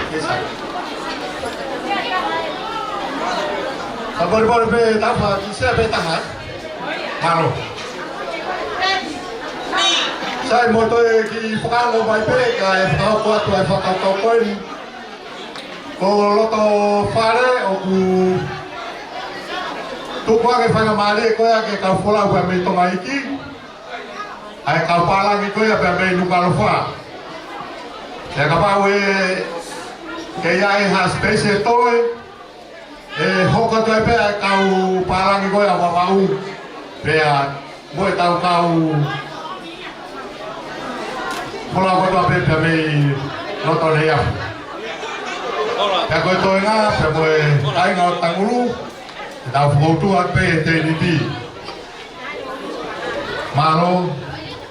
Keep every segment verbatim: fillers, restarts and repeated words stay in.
Sai. Fakamolemole pē, tau fakakikihi pē taha. Mālō. Sai, mo toe kiʻi fakaongo mai pē, kae fakahoko atu ʻa e fakakaukau ko eni. Ko loto fale ʻoku tuku ange faingamālie ko ia ke kau folau pē mei Tonga iiki. ʻA e kau pālangi ko ia pē mei Nukuʻalofa. Pea kapau ʻe kei ʻi ai ha space ʻe toe, ʻe hoko atu ai pē ʻa e kau pālangi ko ia ʻo Vavaʻu. Pea mo e tau kau folau kotoa pē pē mei loto nei afu. Pea ko e toenga, pea mo e kāinga ʻo Tangulu, ʻe tau fokoutua pē ʻe tēniti. Mālō,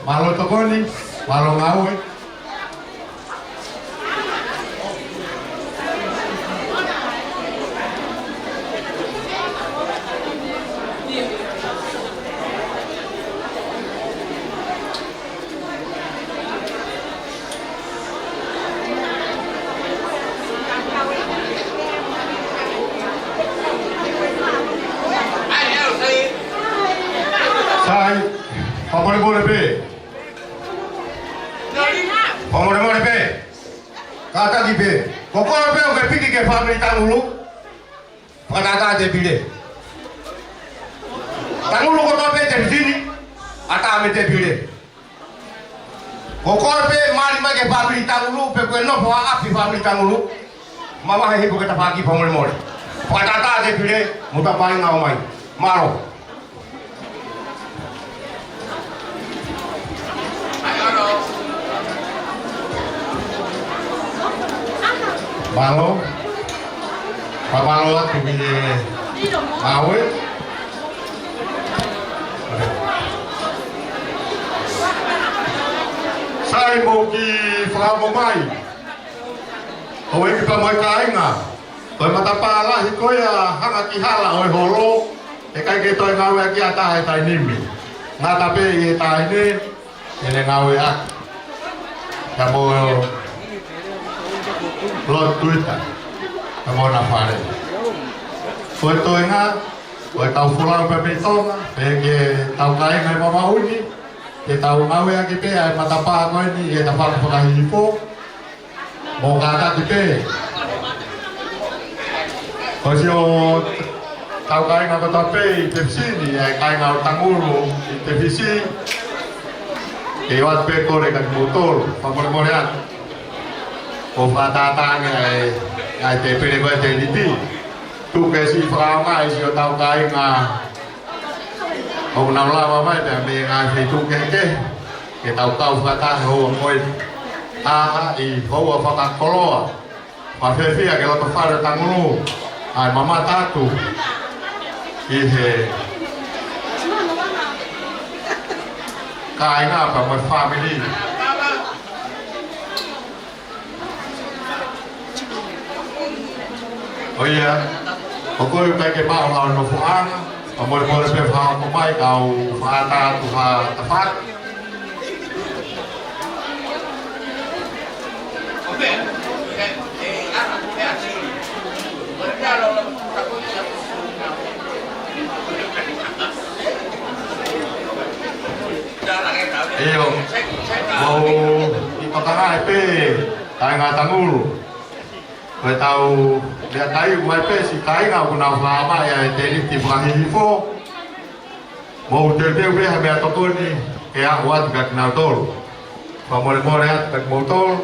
mālō tokoni, mālō ngāue. Sai, fakamolemole pē. Fakamolemole pē. Kātaki pē. Ko koe pē ʻoku ke piki ki he fāmili Tangulu. Fakatātā tēpile. Tangulu kotoa pē tēpile ni, ʻatā mei tēpile. Ko koe pē mali mai ki he fāmili Tangulu, pe ko e nofo ʻaʻafi fāmili Tangulu. Mavahe hifo ki he tafaʻaki, fakamolemole. Fakatātā tēpile, mo tapainga ʻo mai. Mālō. Mālō. Fakamālō atu ki he ngāue. Sai, mou kiʻi fakaongo mai. ʻOku ʻi ai pē mo e kāinga. Ko e matapā lahi ko ia hanga ki hala ʻo e holo, ʻe ʻikai ke toe ngāueʻaki ʻe ha taha he taimi ni. Ngata pē ʻi he taʻahine, ʻene ngāueʻaki. Ka mo Lord Twitter, ka mo na fale. Ko e toenga, ko e kau folau pē mei Tonga, pea ki he kau kāinga ʻi Vavaʻu ni, ke tau ngāueʻaki pē ʻa e matapā ko eni ʻi he tafaʻaki fakahihifo. Mou kātaki pē. Ko siʻo tau kāinga kotoa pē ʻi Tefisi ni, ʻa e kāinga ʻo Tangulu ʻi Tefisi. Ke ʻoatu pē kole kia kimoutolu, fakamolemole atu. ʻOku fakatātā ange ʻa e, ʻa e tēpile ko e tēniti. Tuku ke siʻi fakaongo mai siʻo tau kāinga ʻoku nau lava mai pē mei he ngaahi feituʻu kehekehe, ke tau kau fakataha he houa ko eni. Taha ʻi he houa fakakoloa, fakafiefia ki he loto fale ʻo Tangulu, ʻa e mamata atu ki he kāinga pea mo e fāmili. ʻOiauē, ko koe ʻoku ʻikai ke maʻu haʻo nofoʻanga, fakamolemole pē fakahoko mai kau fakatātā atu ha tafaʻaki. ʻIo, mou kiʻi fakahā pē, kāinga Tangulu. Ko e tau meʻakai mai pē siʻi kāinga ʻoku nau fakaʻamai ʻa e tēniti fakahihifo. Mou teuteu pē ha meʻatokoni ke aʻu atu kia kinautolu. Fakamolemole atu kia kimoutolu.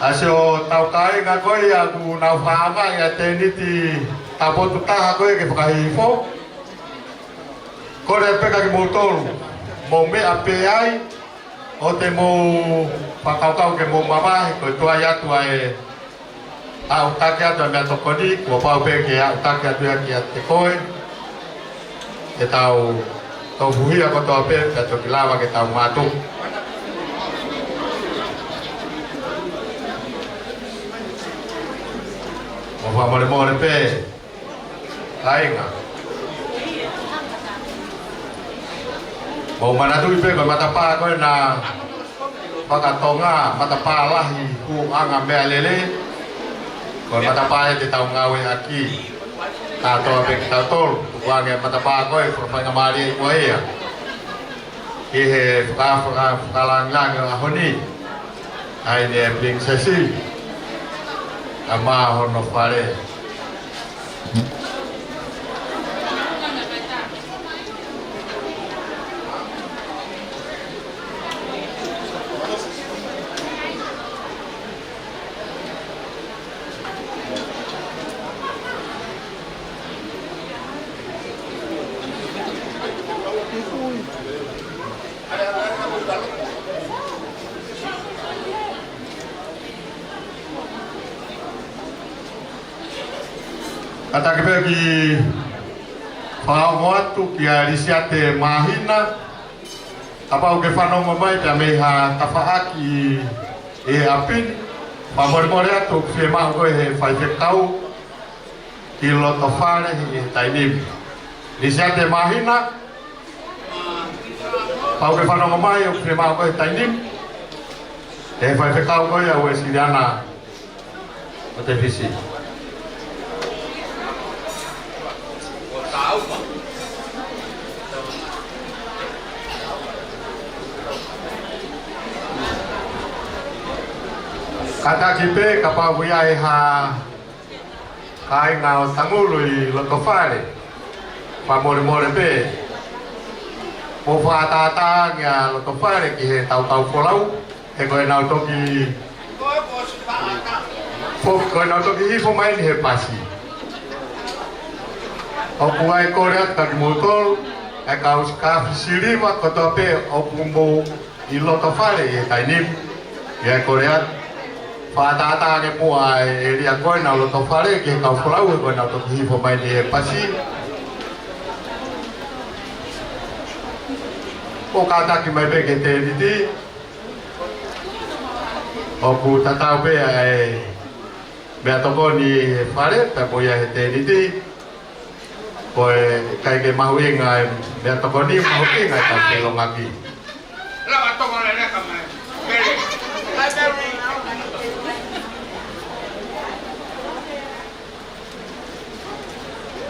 ʻA siʻo tau kāinga ko ia ʻoku nau fakaʻamai ʻa e tēniti tapotu taha ko ia ke fakahihifo. Kole pē kia kimoutolu, mou meʻa pē ai, ʻo te mou fakakaukau ke mou mavahe, ko e tuai atu ʻa e aʻutaki atu ʻa e meʻatokoni, kuo pau pē ke aʻutaki atu ia kiate koe, ke tau tofuhia kotoa pē, pea toki lava ke tau mātuku. Mou fakamolemole pē. Kāinga. Mou manatuʻi pē ko e matapā ko ē naʻa Fakatonga, matapā lahi, hūʻanga meʻalele. Ko e matapā ē te tau ngāueʻaki kātoa pē kitautolu. Tukuange matapā ko ē, fakafaingamālie ʻi muʻa ia. ʻI he faka-, faka-, fakalāngilangi ʻo e ʻaho ni, ʻa ʻEne Pilinisesi, ʻa Mahono Fale. Kātaki pē ke fakaongo atu kia Lisiate Māhina, kapau ʻoku ke fanongo mai pea mei ha tafaʻaki ʻi he ʻapi ni, fakamolemole atu ʻoku fiemaʻu koe ʻe he faifekau ki loto fale ʻi he taimi ni. Lisiate Māhina, kapau ʻoku ke fanongo mai ʻoku fiemaʻu koe ʻi he taimi ni, ʻe he faifekau ko ia ʻa Uēsiliana ʻo Tefisi. Kātaki pē kapau ʻoku ʻi ai ha kāinga ʻo Tangulu ʻi loto fale, fakamolemole pē, mou fakatātā ange ʻa loto fale ki he tautau folau, he ko ʻenau toki fo-, ko ʻenau toki hifo mai eni he pasi. ʻOku ou kole atu kia kimoutolu, ʻa e kau sikafi siliva kotoa pē ʻoku mou ʻi loto fale ʻi he taimi ni, ʻi ai kole atu, fakatātā ange muʻa ʻa e ʻēlia ko ē ʻenau loto fale ki he kau folau, he ko ʻenau toki hifo mai eni he pasi. ʻO kātaki mai pē ki he tēniti, ʻoku tatau pē ʻa e meʻatokoni he fale, pea mo ia he tēniti, ko e ʻikai ke mahuʻinga e meʻatokoni, mahuʻinga e tau feʻiloaki.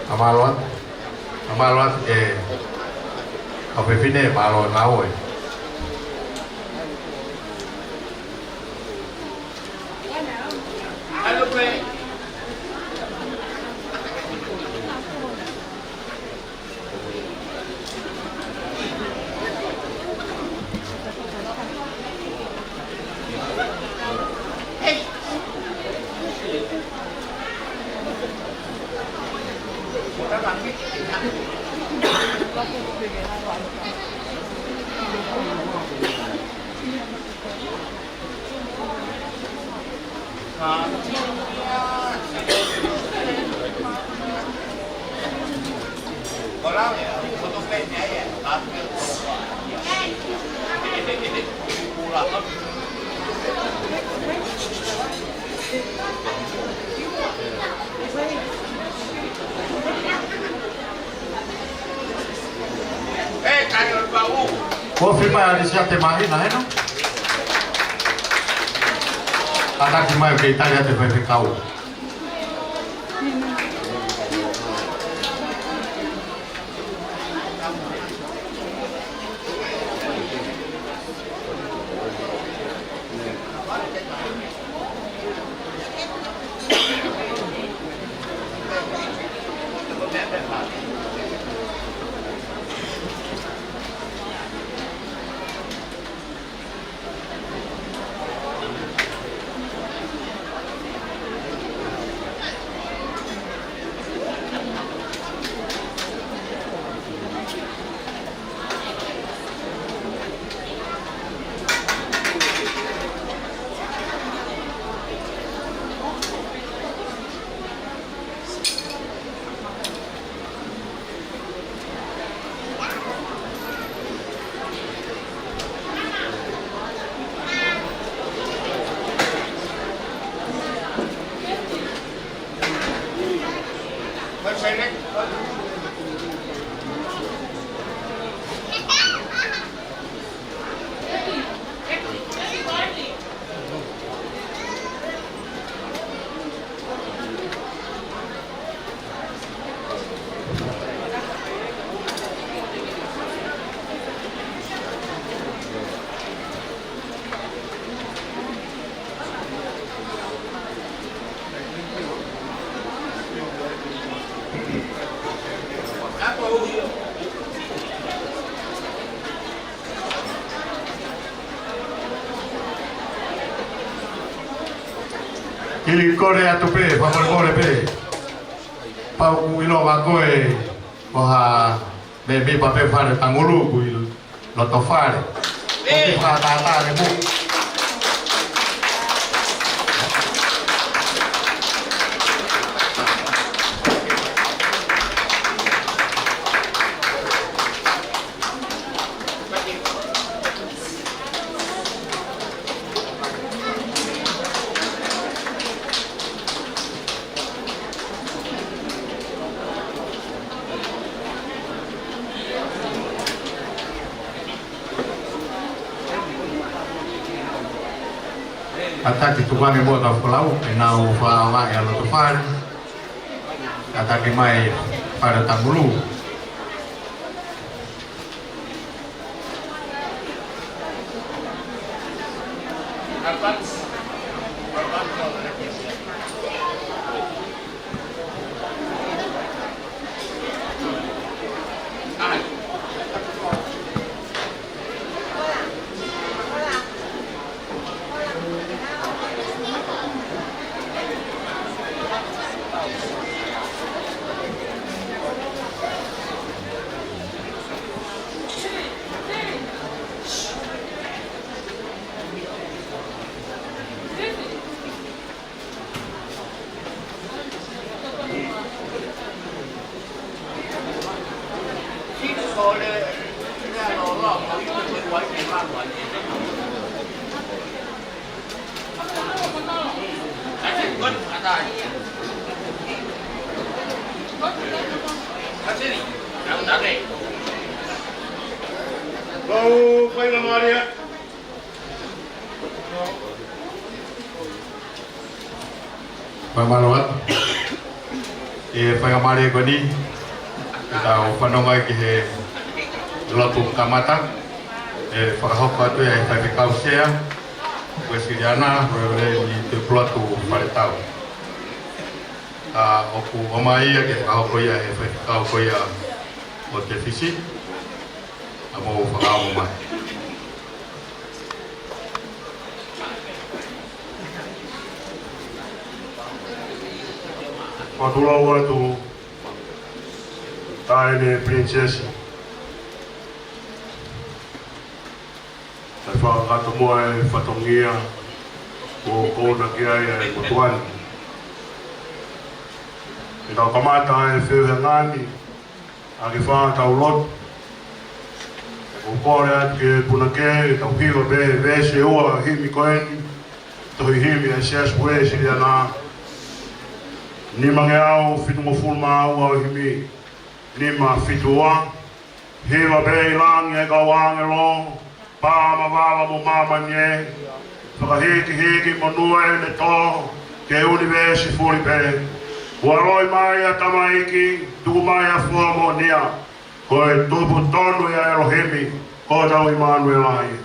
Ka mālō atu. Ka mālō atu ki he kau fefine, mālō ngāue. Ofi mai ʻa Lisiate Māhina hena. Kātaki mai ke tali atu e faifekau. ʻIlo, kole atu pē, fakamolemole pē. Pau ʻoku ʻilo ʻa koe ko ha mēmipa pē Fale Tangulu, ʻoku ʻi loto fale. ʻOku fakatātā le mu. Kātaki tuku ange muʻa kau folau, ʻenau fakaʻaongaʻi ʻa loto fale. Kātaki mai Fale Tangulu. Kau faingamālie. Fakamālō atu. ʻI he faingamālie ko eni, ke tau fanongo ai ki he lotu kamata, ʻe fakahoko atu ʻe he Faifekau Sea Uēsiliana, Reverend Tuʻipulotu Faletau. Ka ʻoku ʻomai ia ke fakahoko ia ʻe he faifekau ko ia ʻo Tefisi, ʻa mou fakaongo mai. Fakatulou atu, Taʻahine Pilinisesi. Kae fakakakato muʻa e fatongia kuo kouna ki ai ʻa e motuʻa ni. Ke tau kamata e feohi ngāue ni, ʻa ke fai ʻetau lotu. ʻOku ou kole atu ki he punake, ke tau hiva pē veesi ua himi ko eni, tohi himi ʻa e Siasi Uēsiliana, nimangeau fitungofulu mā ua ʻo e himi, nima fitu ua. Hiva pē ʻi langi ʻa e kau ʻāngelo, pā mavava mo māmani ē, fakahīkihiki monū ʻene tō ki he ʻunivēsi fuli pē. Kuo ʻaloʻi mai ʻa e Tamaiki, tuku mai ʻa e Fuakava Moʻonia, ko e tupu tonu ia ʻa ʻElohimi, ko hotau ʻImanuela ia.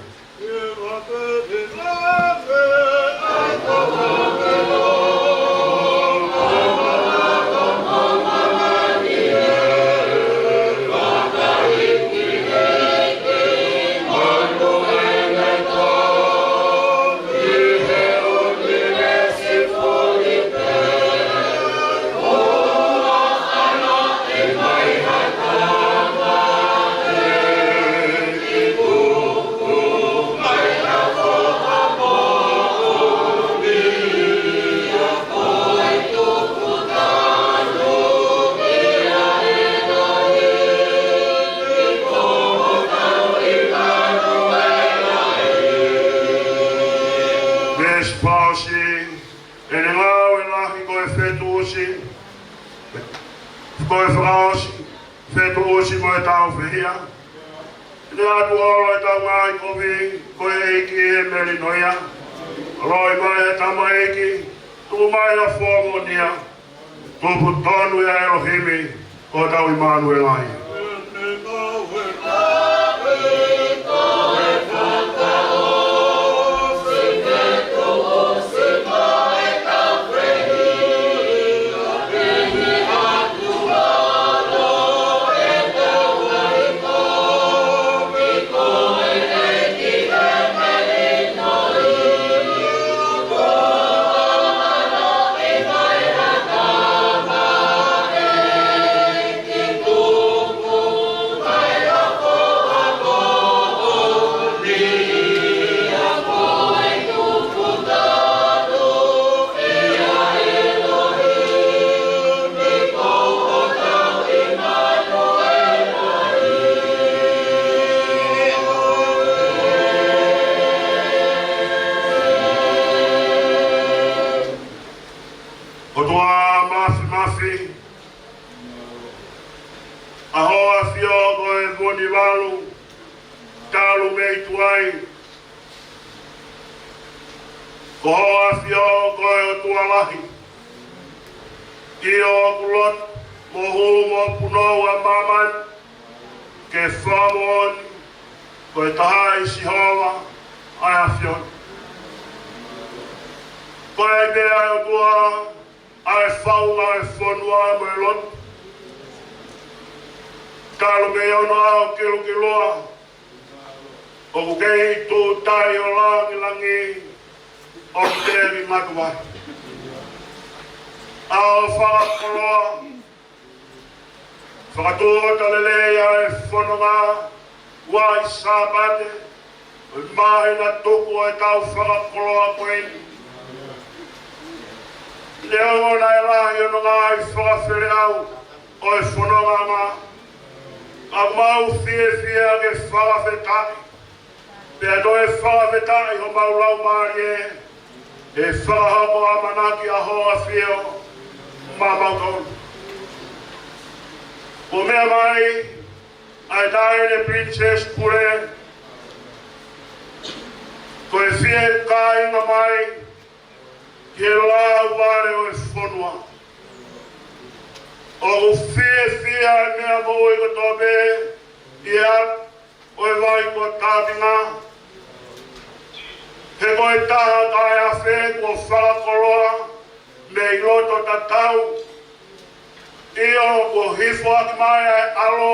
Veesi fakaʻosi, ʻene ngāue lahi ko e fetuʻusi, ko e fakaʻosi, fetuʻusi mo e tāufehiʻa. ʻEne ʻatu ʻo ʻetau ngaahi kovi, ko e ʻEiki ʻi he melino ia. ʻAloʻi mai ʻa e Tamaiki, tuku mai ʻa e Fuakava Moʻonia, tupu tonu ia ʻa ʻElohimi, ko hotau ʻImanuela ia. ʻalu, talu mei tuai. Ko hoʻo ʻAfio ko e ʻOtua lahi. ʻIo, ʻoku lotu mo hū mo punou ʻa māmani ke fakamoʻoni ko e taha ʻa Sihova ʻa e ʻAfiona. Ko e pē ʻa e ʻOtua ʻa e faʻunga ʻo e fonua mo e lotu. Talu mei onoʻaho ʻa e kilukilua, ʻoku kei tuʻu tai ʻo langilangi ʻo tevi matuai. ʻA hoʻo fakakoloa, fakatuʻuta lelei ʻa e fononga ʻi he Sāpate, ʻo e māhina tuku ʻo e taʻu fakakoloa ko eni. Neongo naʻe lahi hono ngaahi fakafeleʻau ʻo e fononga, ka ʻoku mau fiefia ke fakafetaʻi, pea toe fakafetaʻi homau laumālie, he fakahoko ʻamanaki ʻa hoʻo ʻAfio maʻamautolu. Kuo meʻa mai ʻa e Taʻahine Princess Pule, ko e fiekainga mai ki he lāuvale ʻo e fonua. ʻOku fiefia e meʻa moʻui kotoa pē ʻi he ʻapi ʻo e vai ko Tāpinga. He ko e taha kae afe kuo fakakoloa mei loto tatau. ʻIo, kuo hifo ʻaki mai ʻa e ʻAlo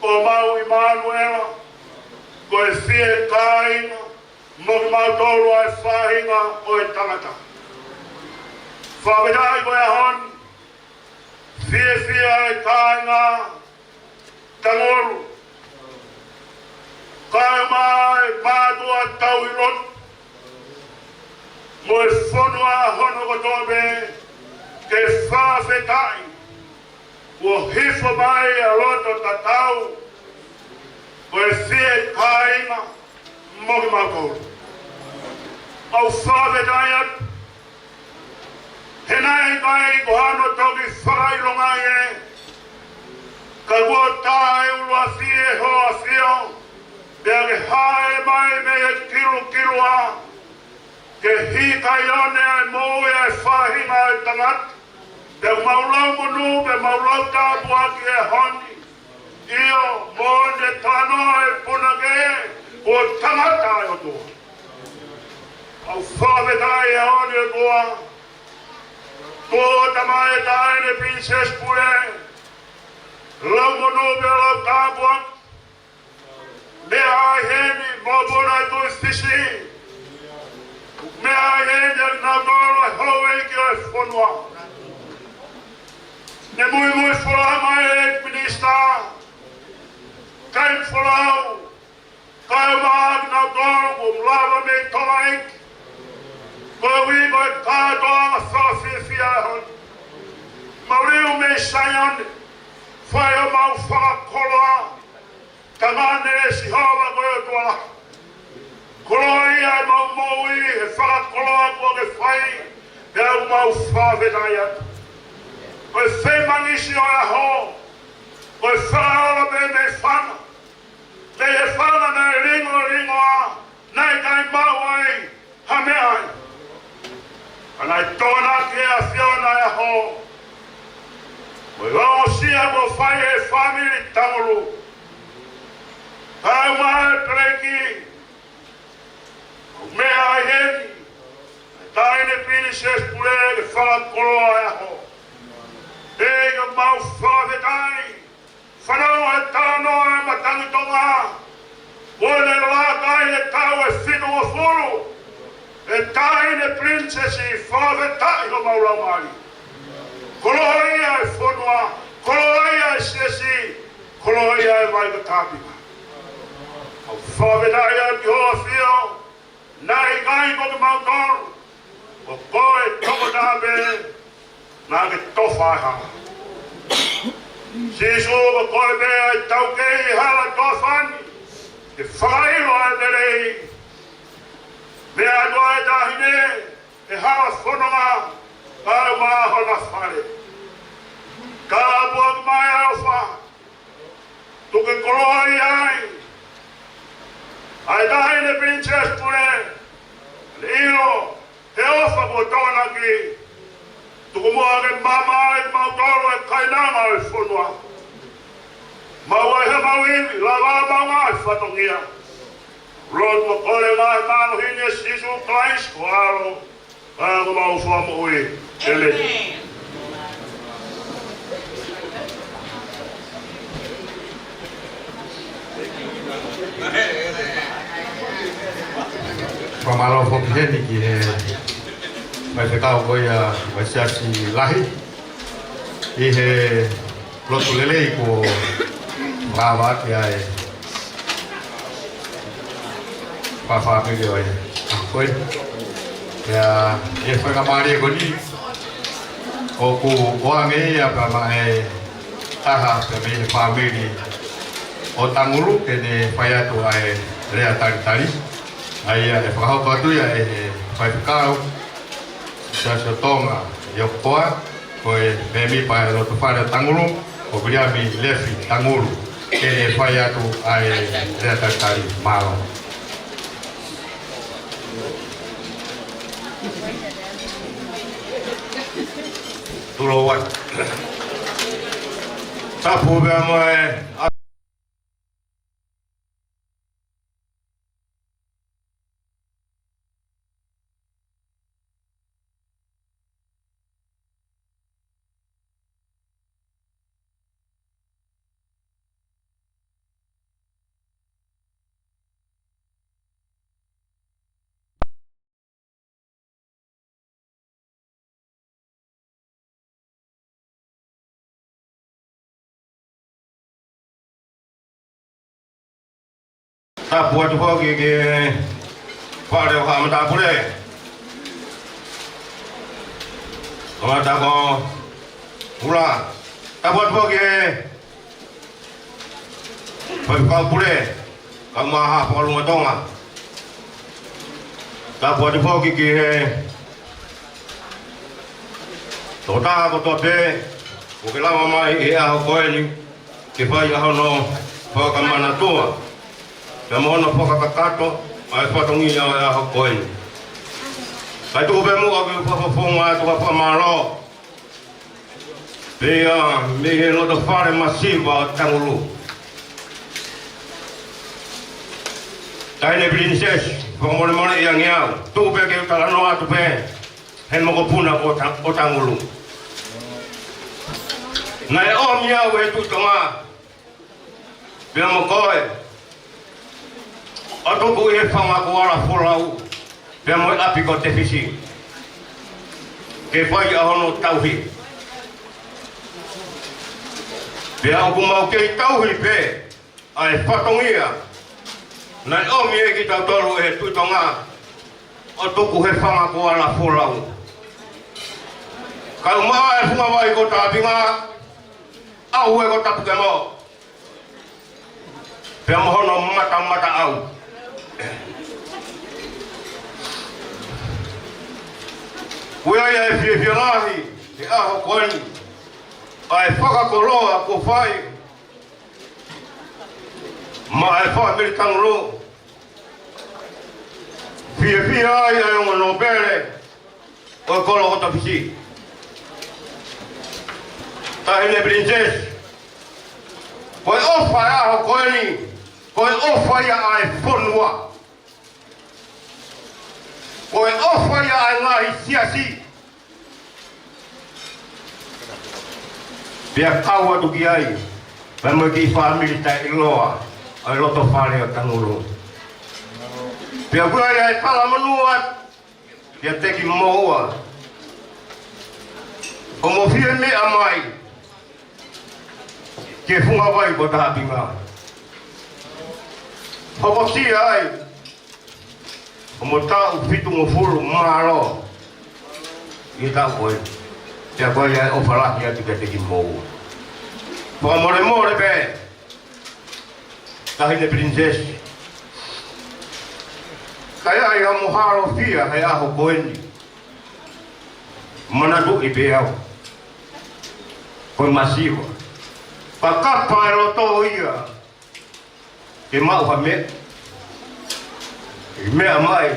ko homau ʻImanuela, ko e fiekainga mo kimautolu ʻa e faʻahinga ʻo e tangata. Fakafetaʻi ko e ʻaho ni, fiefia e kāinga Tangaloa, kae ʻumaʻā e mātuʻa tauhi lotu mo e fonua hono kotoa pē, ke fakafetaʻi kuo hifo mai ʻa loto tatau, ko e fiekainga mo kimautolu. ʻOku fakafetaʻi atu, he naʻe ʻikai ko hano toki fakaʻilonga ia, ka kuo tā e ʻulu afi ʻe hoʻo ʻAfio, pea ke hāʻele mai mei he kilukilua, ke hīkaione ʻa e moʻui ʻa e faʻahinga ʻo e tangata, pea mau lau monū, pea mau lau tāpuaki he ʻaho ni. ʻIo, moʻoni e talanoa ʻa e punake, ko e tangata ʻa e ʻOtua. ʻOku fakafetaʻi he ʻaho ni ʻOtua, ko e tama e Taʻahine Princess Pule, lau monū pea lau tāpuaki, meʻa ai heni mo e Puleʻanga Tuʻi Fisi. Meʻa ai heni ʻa kinautolu ʻa e houʻeiki ʻo e fonua. Ne muimui folau mai e Minisitā, kae folau, kae ʻumaʻā kinautolu kuo lava mei Tongaʻeiki. Ko e ui ko e kātoanga fakafiefia ʻa e ʻaho ni. Mau liu mei Saione, fai homau fakakoloa. Tamai ʻe Sihova ko e ʻOtua lahi. Koloaʻia ʻemau moʻui he fakakoloa kuo ke fai, pea ʻoku mau fakafetaʻi atu. Ko e feimangisi ʻo e ʻaho, ko e fakaʻola pē mei fanga, mei he fanga naʻe lingolingoa, naʻe ʻikai maʻu ai ha meʻa ai. Ka naʻe tokonaki ʻe he ʻAfiona e ʻaho, mo e ongosia kuo fai ʻe he fāmili Tangaloa, kae ʻumaʻā e Peleiki. ʻOku meʻa ai heni e Taʻahine Princess Pule ke fakakoloa e ʻaho. Pea ʻoku mau fakafetaʻi, fanongo he talanoa ʻa e matangi Tonga, kuo ne laka ai he taʻu ʻe fitungofulu, e Taʻahine Princess, fakafetaʻi homau laumālie. Koloaʻia e fonua, koloaʻia e siasi, koloaʻia e vai ko Tāpinga. ʻOku fakafetaʻi atu ki hoʻo ʻAfio, naʻe ʻikai ko kimautolu, ko koe tokotaha pē naʻa ke tofa e hala. Sīsū, ko koe pē ʻa e taukei hala tofa ni, ke fakaʻilo ʻa e lelei. Meʻa atu ʻa e taʻahine he hala fononga, kae ʻumaʻā hona fale. Tāpuaki mai ʻa e ʻofa, Tuku e koloa ai ʻa e Taʻahine Pilinisesi Pule, ʻilo he ʻofa kuo tokonaki. Tuku muʻa ke maama ai mautolu e kainanga ʻo e fonua. Maʻu ai homau ivi, lava maʻu ai e fatongia. Lotu mo kole ʻi he mālohi ʻo Sīsū Kalaisi ko e ʻAlo, ʻa ia ko homau Fakamoʻui. ʻĒmeni. Fakamālō foki heni ki he faifekau ko ia ʻo e Siasi Lahi ʻi he lotu lelei kuo lava ki ai e fāmili ʻo e ʻaho ko eni. Pea ʻi he faingamālie ko eni, ʻoku ʻoange ia pea maʻa e taha pea mei he fāmili ʻo Tangulu ke ne fai atu ʻa e lea talitali. ʻA ia ʻe fakahoko atu ia ʻe he faifekau Siasi ʻo Tonga ʻi Okoa, ko e mēmipa ʻo e lotofale ʻo Tangulu, ko Viliami Lefi Tangulu, ke ne fai atu ʻa e lea talitali. Mālō. Tulou atu. Tapu pea mo e Tapu atu foki ki he fale ʻo haʻa matāpule. Kamata ko Ula. Tapu atu foki ki he faifekau pule, kae ʻumaʻā Haʻa Fakalunga Tonga. Tapu atu foki ki he tokotaha kotoa pē kuo ke lava mai ʻi he ʻaho ko eni ke fai ʻa hono fakamanatua pea mo hono fakakakato ʻa e fatongia ʻo e ʻaho ko eni. Kae tuku pē muʻa ke u fakafofonga atu ha fakamālō pea mei he lotofale masiva ʻo Tangulu. Taʻahine Pilinisesi, fakamolemole ange au, tuku pē ke u talanoa atu pē he mokopuna ʻo Ta-, ʻo Tangulu. Naʻe ʻomi au ʻe he Tuʻi Tonga pea mo koe ʻo tuku ʻi he fanga ko Ala Folau pea mo e ʻapi ko Tefisi ke fai ʻa hono tauhi. Pea ʻoku mau kei tauhi pē ʻa e fatongia naʻe ʻomi ʻe kitautolu ʻe he Tuʻi Tonga ʻo tuku he fanga ko Ala Folau. Kae ʻumaʻā e funga vai ko Tāpinga, ʻauhe ko Tapukemo pea mo hono matamataʻau. Ko ia ia e fiefia lahi he ʻaho ko eni, ʻa e fakakoloa kuo fai maʻa e fāmili Tangulu. Fiefia ai ʻa e ongo nōpele ʻo e kolo ko Tefisi. Taʻahine Pilinisesi, ko e ʻofa ʻa e ʻaho ko eni, ko e ʻofa ia ʻa e fonua. Ko e ʻofa ia ʻa e ngaahi siasi. Pea kau atu ki ai pea mo e kiʻi fāmili taʻeʻiloa ʻo e lotofale ʻo Tangulu. Pea ko ia ia e talamonū atu kiate kimoua hoʻomo fie meʻa mai ki he funga vai ko Tāpinga. Hokosia ai hoʻomo taʻu fitungofulu mā ua ʻi he taʻu ko ē. Pea ko ia e ʻofa lahi atu kiate kimoua. Fakamolemole pē, Taʻahine Pilinisesi, ka ʻi ai haʻamo hālofia he ʻaho ko eni, manatuʻi pē au ko e masiva. Fakapa e loto ia ke maʻu ha meʻa, ʻi he meʻa mai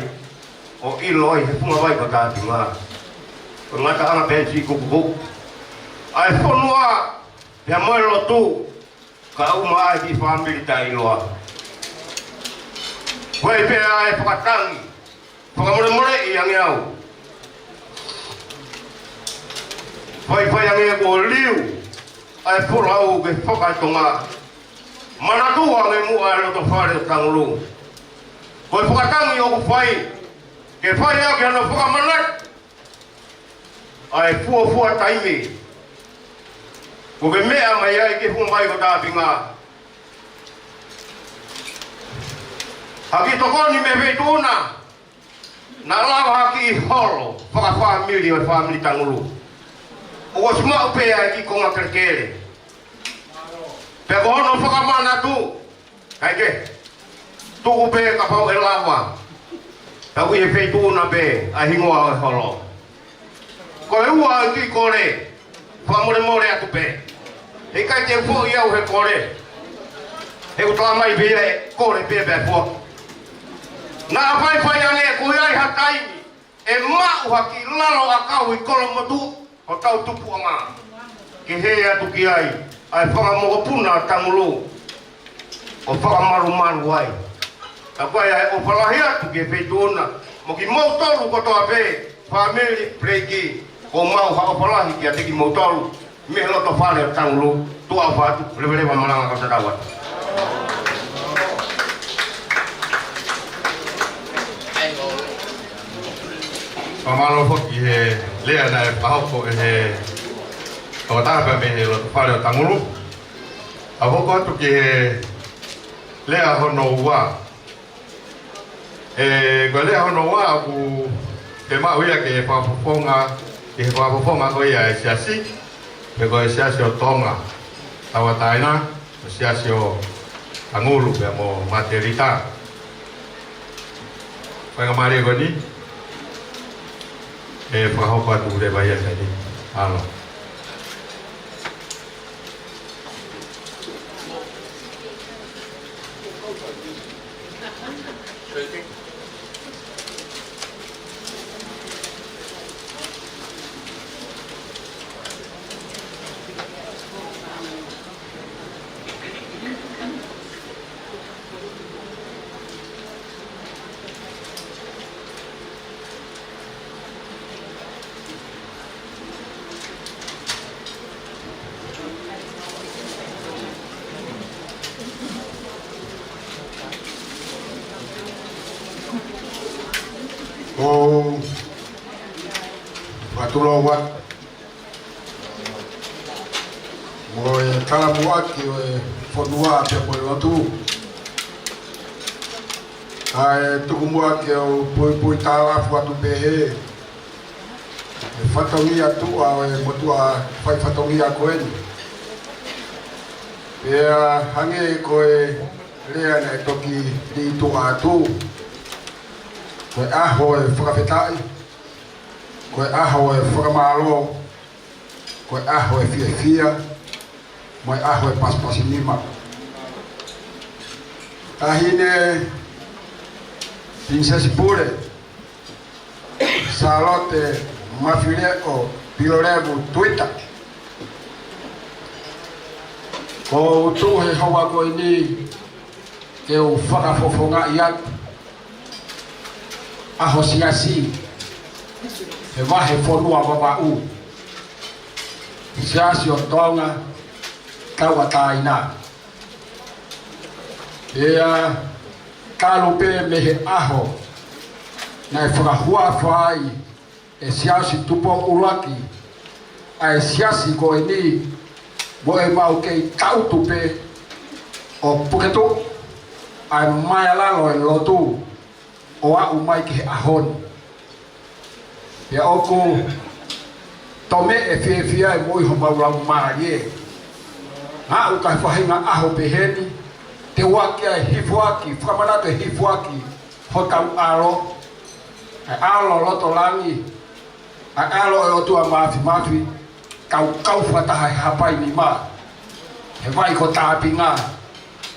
ʻo ʻilo ai he funga vai ko Tāpinga. Ko e ngataʻanga pē ʻeni, siʻi kupukupu ʻa e fonua pea mo e lotu, kae ʻumaʻā e kiʻi fāmili taʻeʻiloa. Ko e pē ʻa e fakatangi, fakamolemoleʻi ange au. Faifai ange kuo liu ʻa e folau ke fakatonga. Manatua ange muʻa e loto fale ʻo Tangulu. Ko e fakatangi ʻoku fai, ke fai ʻaki hano fakamanatu ʻa e fuofua taimi, kuo ke meʻa mai ai ki he funga vai ko Tāpinga. Ha kiʻi tokoni mei he Feituʻuna, naʻa lava ha kiʻi holo fakafāmili ʻo e fāmili Tangulu. ʻOku ʻosi maʻu pē ʻa e kiʻi konga kelekele. Pea ko hono fakamanatu, kae kehe, tuku pē kapau ʻe lava. Tau ʻi he Feituʻuna pē ʻa e hingoa ʻo e holo. Ko e ua ʻa e kiʻi kole, fakamolemole atu pē. Heʻikai te u foʻi au he kole. He ʻoku talamai pē ia ʻe kole pē pea foaki. Naʻa faifai ange kuo ʻi ai ha taimi ʻe maʻu ha kiʻi lalo ʻakau ʻi Kolomotuʻa, hotau tupuʻanga, ke hē atu ki ai ʻa e fanga mokopuna Tangulu ʻo fakamalumalu ai. Ka ko ia ʻa e ʻofa lahi atu ki he Feituʻuna mo kimoutolu kotoa pē, fāmili Peleiki, ʻoku mau ʻofa lahi kiate kimoutolu mei he loto fale ʻo Tangulu. Tuʻa ʻofa atu, leveleva malanga, ko e tatau atu. Fakamālō foki he lea naʻe fakahoko ʻe he tokotaha pē mei he loto fale ʻo Tangulu. ʻA hoko atu ki he lea hono ua. ʻE, ko e lea hono ua ʻoku fiemaʻu ia ke fakafofonga, ke fakafofonga ko ia e siasi, pe ko e Siasi ʻo Tonga Tauʻatāina, ko e Siasi ʻo Tangulu pea mo Matelita. Faingamālie ko eni, ʻe fakahoko atu leva ia he taimi ni. ʻAlo. ʻOku ou fakatulou atu mo e talamuʻaki ʻo e fonua pea mo e lotu. Kae tuku muʻa ke u puipui talafu atu pē he, he fatongia tuʻa ʻo e motuʻa fai fatongia ko eni. Pea hangē ko e lea naʻe toki lī tuʻa atu, ko e ʻaho ʻo e fakafetaʻi, ko e ʻaho ʻo e fakamālō, ko e ʻaho ʻo e fiefia, mo e ʻaho ʻo e pasipasi nima. Taʻahine Pilinisesi Pule, Sālote Mafileʻo Pilolevu Tuita, ʻoku ou tuʻu he houa ko eni ke u fakafofongaʻi atu ʻa ho siasi he vahefonua Vavaʻu, Siasi ʻo Tonga Tauʻatāina. ʻIa, talu pē mei he ʻaho naʻe fakahuafa ai ʻe Siaosi Tupou ʻUluaki ʻa e siasi ko eni, mo ʻemau kei tangutu pē ʻo puke tuʻu ʻa e māʻulalo ʻo e lotu ʻo aʻu mai ki he ʻaho ni. Pea ʻoku tō mai e fiefia ʻi homau laumālie. Naʻa ʻoku ʻi ai e faʻahinga ʻaho pehē ni, te u ʻai ke hifo ʻaki, fakamanatu e hifo ʻaki hotau ʻAlo, e ʻAlo loto langi, ʻa e ʻAlo ʻo e ʻOtua Māfimafi, kaukau fakataha he hapai nima, he vai ko Tāpinga.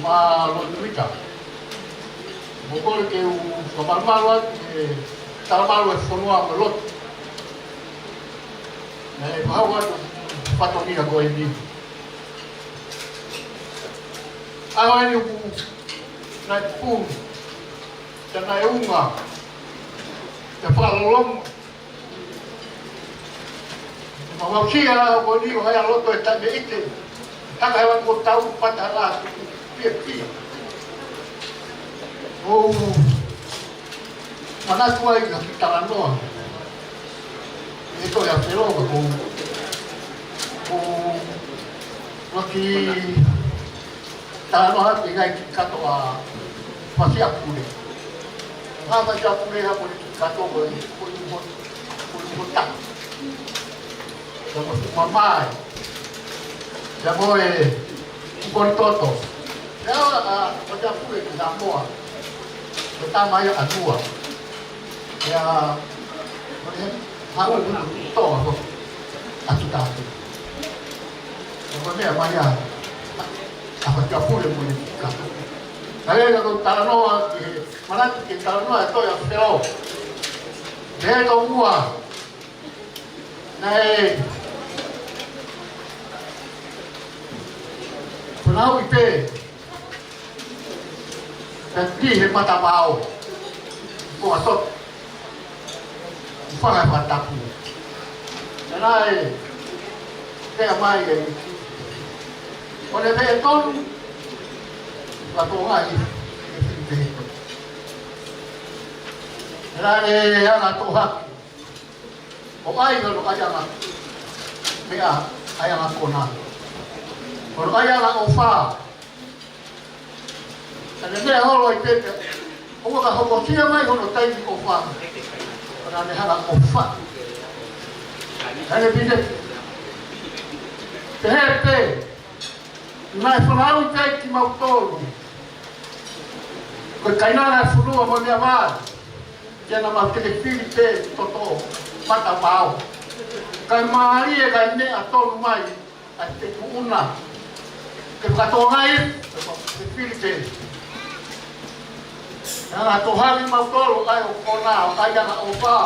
Kaeʻumaʻā Lotuita. Mo kole ke u fakamalumalu atu he talamalu e fonua mo e lotu. Naʻe fakahoko atu e fatongia ko eni. ʻAho eni ʻoku nau pupū, ka nau unga, Ke fakalolongo. Mau aʻusia ʻa e ʻaho ko eni ʻo hā ʻi loto ʻi he taimi ʻe ʻite. Taka he ʻaho ko e tau pata la tuku pia pia. ʻOku ou manatu ai ki he talanoa ʻa e tohi ʻa Felo, ko, ko, ko e kiʻi talanoa ʻa e ngaahi kiʻi kato ʻa Fasiapule. Ngaahi Fasiapule ʻa e kiʻi kato ko e, ko e, ko e, ko e taha. Pea mo e fuʻu mamae. Pea mo e fuʻu kolitoto. Pea ʻa, ʻa, ʻa Fasiapule ki Samoa. Ko e tama ia ʻa Nua. Pea, ko e, ha, ko e, toa, ko, ʻa Tutātē. Pea ko e meʻa mai ʻa, ʻa Fasiapule mo e kiʻi kato. Ka lele ko e talanoa ki he, manatu ki he talanoa ʻa e tohi ʻa Felo. Pea ko ua. Naʻe fanauʻi pē pea tī he matavao. Ko e toto. Fanga fakatapu. Naʻe pea mai e. ʻO ne pē tonu. Ka tō ngai. Naʻe anga tō haki. ʻO ʻai hono ʻaiʻanga meʻa, ʻaiʻanga kona. Hono ʻaiʻanga ʻofa. Ka ne meʻa holo ai pē pea ʻoua ka hokosia mai hono taimi ʻofa. Ka naʻa ne hanga ʻofa. Ka ne pine. Pehē pē. Naʻe fanauʻi pē kimautolu. Ko e kainanga ʻa e fonua mo e meʻa vā. Ke na mau te ke fili pē toto matavao. Kae mālie kae meʻa tonu mai ʻa e te kuʻuna. Ke fakatokangaʻi, ke fili pē. Naʻa na tō haki mautolu ʻai ʻo kona, ʻai ʻa na ʻofa.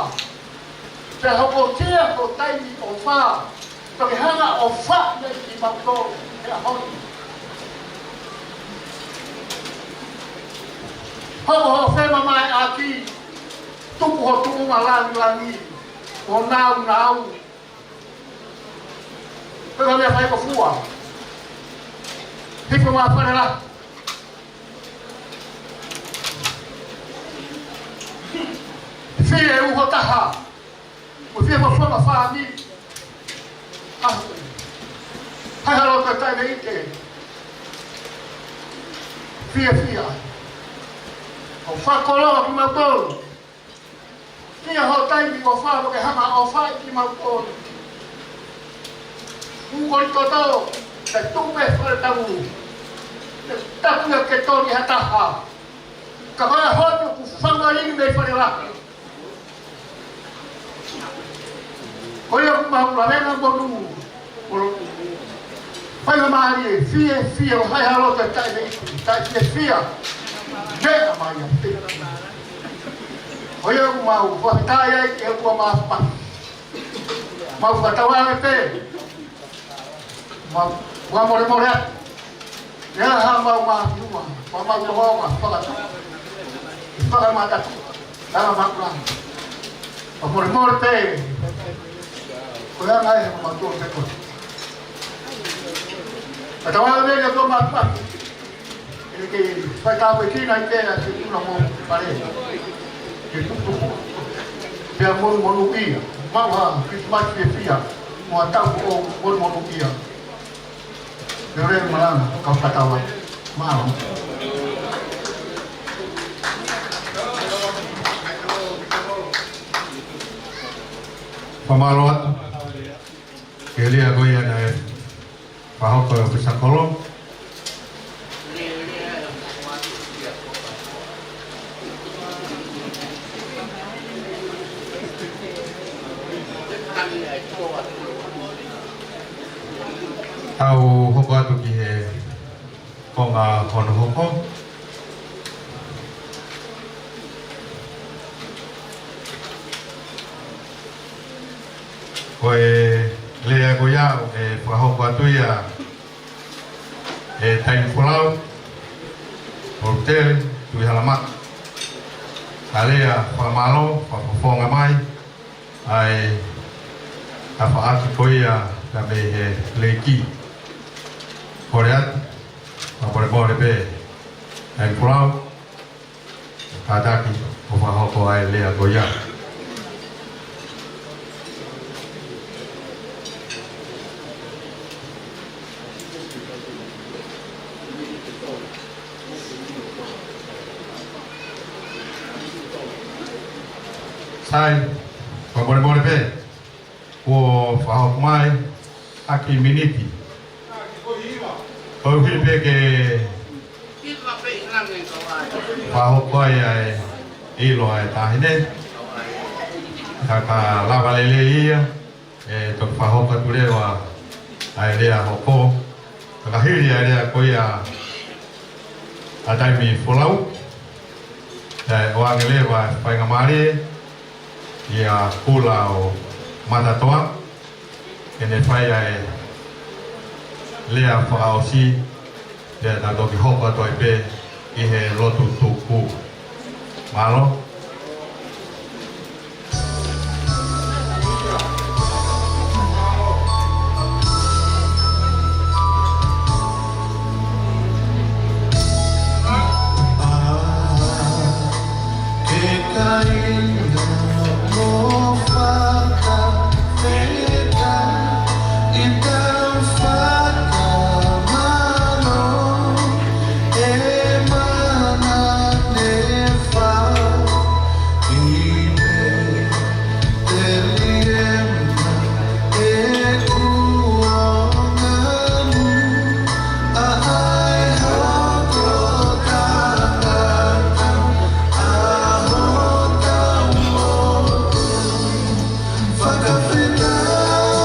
Pea hokosia ko e taimi ʻofa. Pea ke hanga ʻofa mai kimautolu he ʻaho ni. Hoko hoʻo femamaeʻaki, tuku ho tuʻunga langilangi, ʻo nāunau. Pea ko e meʻa fai ko fua. Hifo mai Fale Lahi. Fie ʻuho taha. Mo fie mo fua ma fāmili. ʻAho ko ē. Hā ʻi loto ʻi he taimi ʻe ʻite. Fiefia. ʻO fakakoloa kimautolu. Fie ho taimi ʻofa, ke hanga ʻofa kimautolu. Fuʻu kolitoto, ke tuku pē fale tamu. Ke tapu ia ke toli ha taha. Ka ko e ʻaho ni ʻoku fanga lini mei Fale Lahi. Ko ia ʻoku mau lavenga monu. Monu. Fai ma mālie, fie, fie, ʻo hā ʻi loto ʻi he taimi ʻe ʻite, taʻe fie, fie. Meʻa mai ʻa pē. Ko ia ʻoku mau fakafetaʻi ai ke ʻoua ma pa. Mau fakatauange pē. Mau, mau molemole atu. Ia ha mau ma piuma, mau mau loa ma fakatu. Fakamatatu. Tala makula. Mau molemole pē. Ko ia ngai mau tō pē ko. Fakatauange ke ʻoua ma pa. ʻE ke fai tāpuekina ʻi he ʻa e tuna mo pale. Ke tupu. Pea monumonuʻia. Mau ha Christmas fiefia. Mo ha taʻu ʻo monumonuʻia. Lele malanga, kau katawa. Mālō. Fakamālō atu. Ke lea ko ia naʻe fakahoko ʻe he ʻōfisa kolo. Tau hoko atu ki he konga hono hoko. Ko e lea ko ia ʻe fakahoko atu ia ʻe Taimi Folau, Polutele Tuʻihalamaka. Ka lea fakamālō, fakafofonga mai, ʻa e tafaʻaki ko ia ka mei he Leiki. Kole atu, fakamolemole pē, ʻa e folau, kātaki ʻo fakahoko ʻa e lea ko ia. Sai, fakamolemole pē, kuo fakahoko mai ʻaki miniti. Koeʻuhi pē ke fakahoko ai ʻa e ʻilo ʻa e taʻahine. Ka ka lava lelei ia, ʻe toki fakahoko atu leva ʻa e lea hoko. Ka ka hili ʻa e lea ko ia ʻa taimi folau, ʻe ʻoange leva ʻa e faingamālie ʻia Kula ʻo Matatoa, ke ne fai ʻa e lea fakaʻosi, pea tau toki hoko atu ai pē ʻi he lotu tuku. Mālō.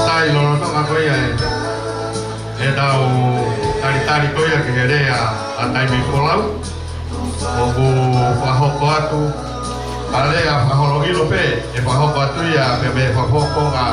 Sai, lolotonga ko ia ʻe, ʻetau talitali ko ia ki he lea ʻa taimi folau, ʻoku fakahoko atu ʻa e lea fakaholo ʻilo pē, ʻe fakahoko atu ia pea mei he fakafofonga.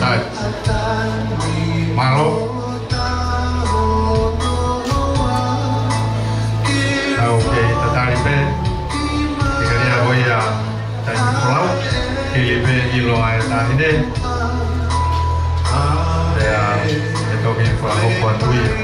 Sai. Mālō. Tau kei tatali pē, ʻi he lea ko ia taimi folau, hili pē ʻilo ʻa e taʻahine. Pea ʻe toki fakahoko atu ia.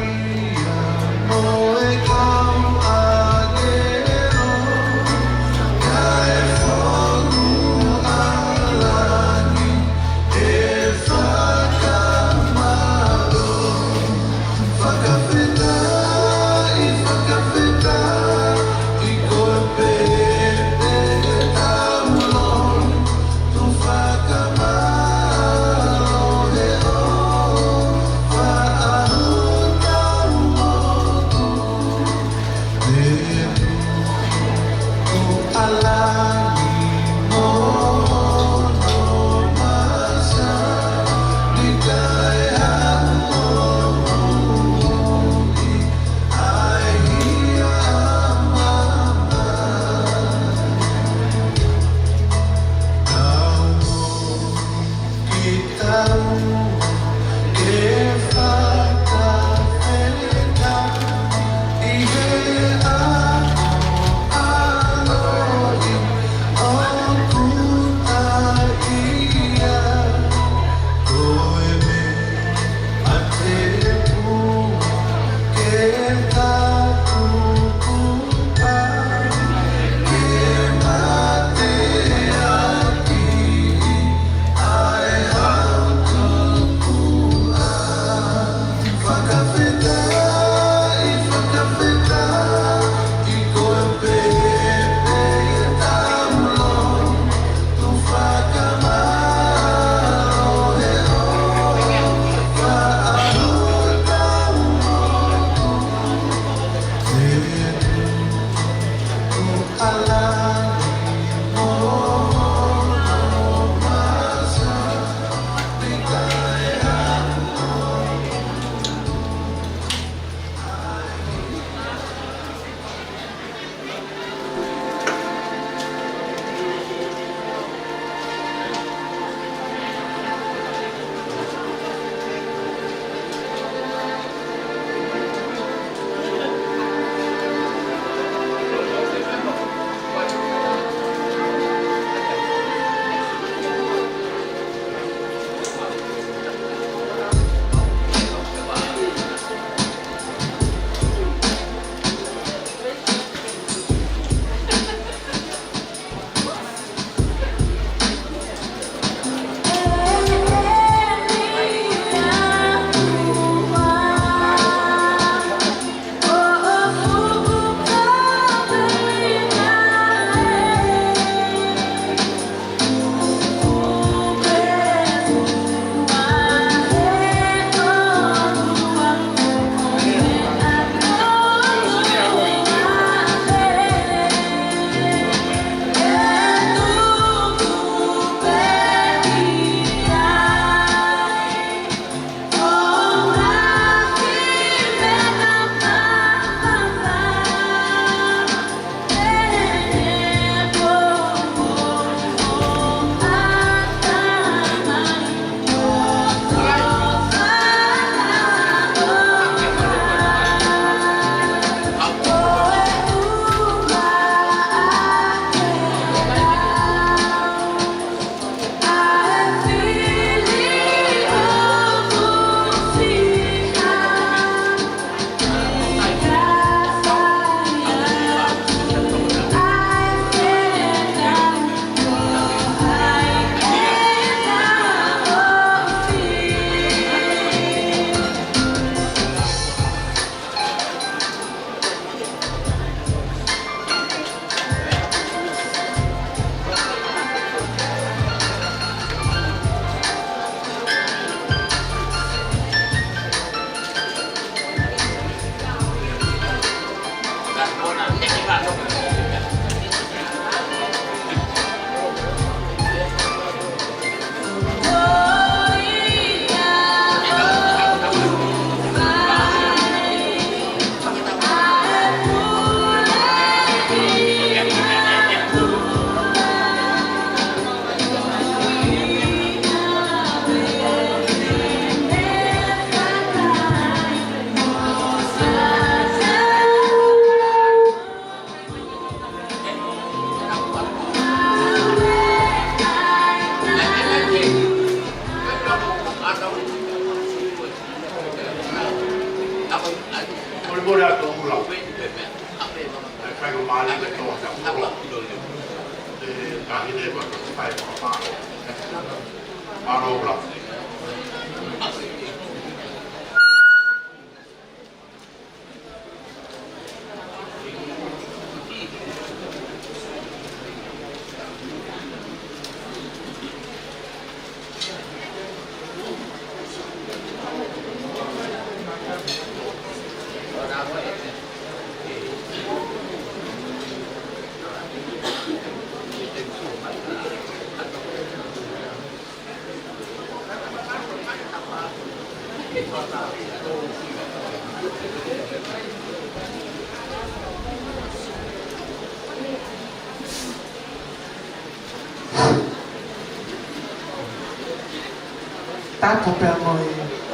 Tapu pea mo e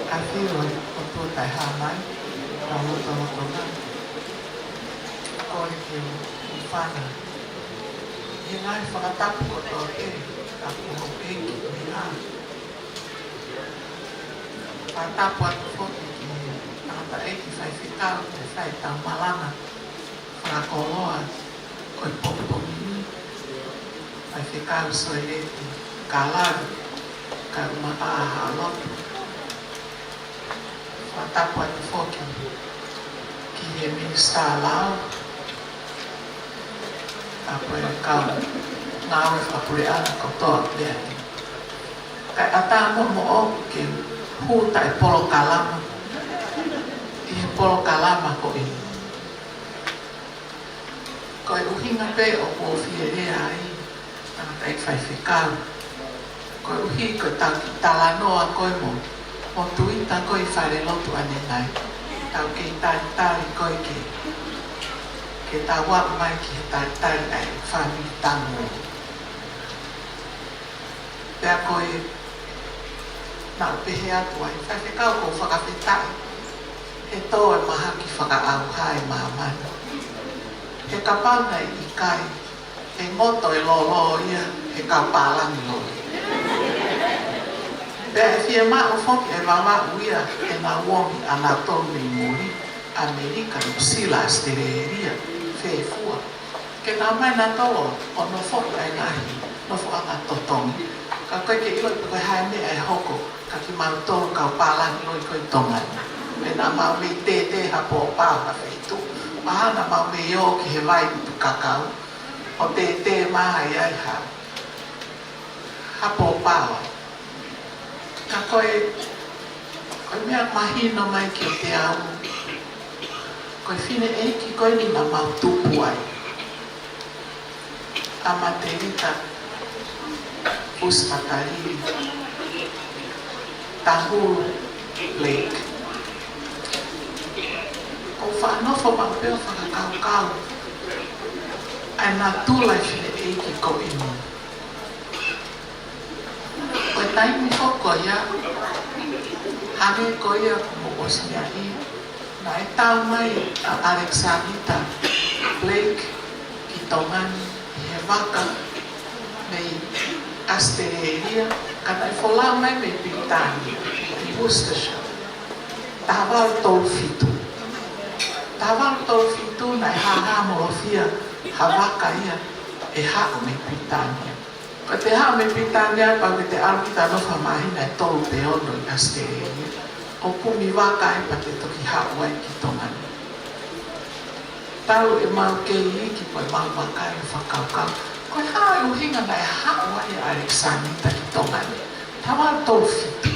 ʻafio ʻa e ʻOtua Taʻehāmai, ʻa e lotolotonga. Kole ke u hūfanga he ngaahi fakatapu kotoa pē, tapu hou ʻEiki, ʻuhinga. Fakatapu atu foki ki he tangataʻeiki faifekau, ʻoku fai ʻetau malanga fakakoloa ʻo e pongipongi ni, Faifekau Soileti Kalavi, kae ʻumaʻā haʻa lotu. Fakatapu atu foki ki he Minisitā Lao, pea mo e kau ngāue fakapuleʻanga kotoa pē. Kae ʻatā moʻoku ke hū taʻepolokalama ʻi he polokalama ko eni. Ko e ʻuhinga pē ʻoku ou fie lea ai, tangataʻeiki faifekau, koeʻuhi ko ʻetau kiʻi talanoa ko ē mo, mo Tuita ko ē ʻi falelotu ʻanenai. Tau kei talitali ko ē ke, ke tau aʻu mai ki he talitali ʻa e fāmili Tanguʻi. Pea ko e, naʻa ku pehē atu ai, faifekau, ʻoku ou fakafetaʻi he tō e mahaki fakaʻauha ʻa māmani. He kapau naʻe ʻikai, ʻe ngoto e lōlō ia he kau pālangi loi. Pea ʻe fiemaʻu foki e Vavaʻu ia ʻenau omi ʻanautolu mei muli, ʻAmelika, Nuʻusila, ʻAositelēlia, Fefua. Ke nau ō mai nautolu ʻo nofoʻi ʻa e ngaahi nofoʻanga totongi. Ka ʻoku ʻikai ke ʻilo pe ko e hā e meʻa ʻe hoko kia kimautolu kau pālangi loi ko ē ʻi Tonga ni. Pea naʻa mau mei tētē ha pōpao ha feituʻu. Mahalo naʻa mau mei ō ki he vai ʻutu kakau ʻo tētē mai ai ha, ha pōpao. Ka ko e, ko e meʻa mahino mai kiate au, ko e fineʻeiki ko eni naʻa mau tupu ai, ʻa Matelita Usimatalili Tahulu Blake. ʻOku ou faʻa nofo maʻu pē ʻo fakakaukau ʻa e natula e fineʻeiki ko eni. Ko e taimi foki ko ia, hangē ko ia kuo mou ʻosi meaʻi, naʻe tau mai ʻa ʻAlekisānita Blake ki Tonga ni ʻi he vaka mei ʻAositelēlia, ka naʻe folau mai mei Pilitānia, ʻi Worcestershire. Taha valu tolu fitu. Taha valu tolu fitu naʻe hāhāmolofia ha vaka ia ʻe haʻu mei Pilitānia. Ka te haʻu mei Pilitānia, pau ke te ʻalu kita ʻo nofo ha māhina ʻe tolu pe ono ʻi ʻAositelēlia, ʻo kumi vaka ai pea te toki haʻu ai ki Tonga ni. Talu ʻemau kei iiki pea mau vakai ʻo fakakaukau, ko e hā e ʻuhinga naʻe haʻu ai ʻa ʻAlekisānita ki Tonga ni, taha valu tolu fitu.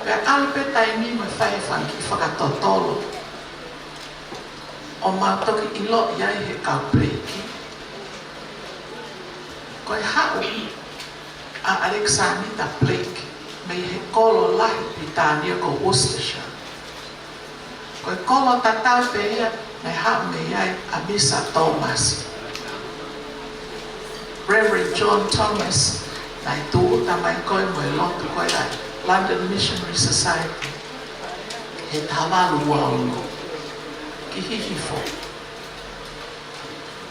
Pea ʻalu pē taimi mo e fai e fanga kiʻi fakatotolo, ʻo mau toki ʻiloʻi ai he kau Blake, ko e haʻu ʻa ʻAlekisānita Blake mei he kolo lahi Pilitānia ko Worcestershire. Ko e kolo tatau pē ia naʻe haʻu mei ai ʻa Misa Tōmasi. Reverend John Thomas, naʻe tūʻuta mai ko ē mo e lotu ko ē ʻa e London Missionary Society he taha valu ua ono ki Hihifo.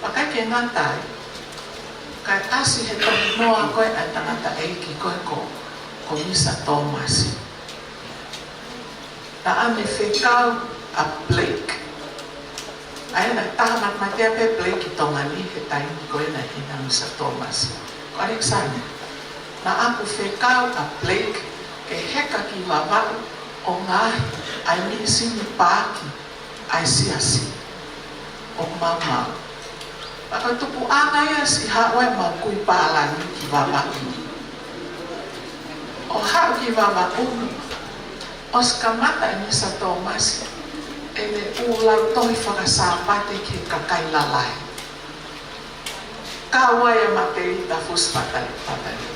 Pea ʻikai ke ngata ai, kae ʻasi he tohinoa ko ē ʻa e tangataʻeiki ko ē ko, ko Misa Tōmasi. Naʻa ne fekau ʻa Blake ʻA ia naʻe taha matematia pē Blake ʻi Tonga ni he taimi ko ē naʻe ʻi ai ʻa Misa Thomas. Ko Alexander, naʻa ku fekau ʻa Blake ke heka ki Vavaʻu ʻo ngaohi ʻa e misini paaki ʻa e siasi ʻo Maumau. Pea ko e tupuʻanga ia siʻi haʻu ai ʻemau kui pālangi ki Vavaʻu. ʻO haʻu ki Vavaʻu, ʻosi kamata ʻe Misa Thomas ʻene ʻū lautohi faka-Sāpate ki he kakai lalahi. Kau ai ʻa Matelita Fusi Matali, Matali.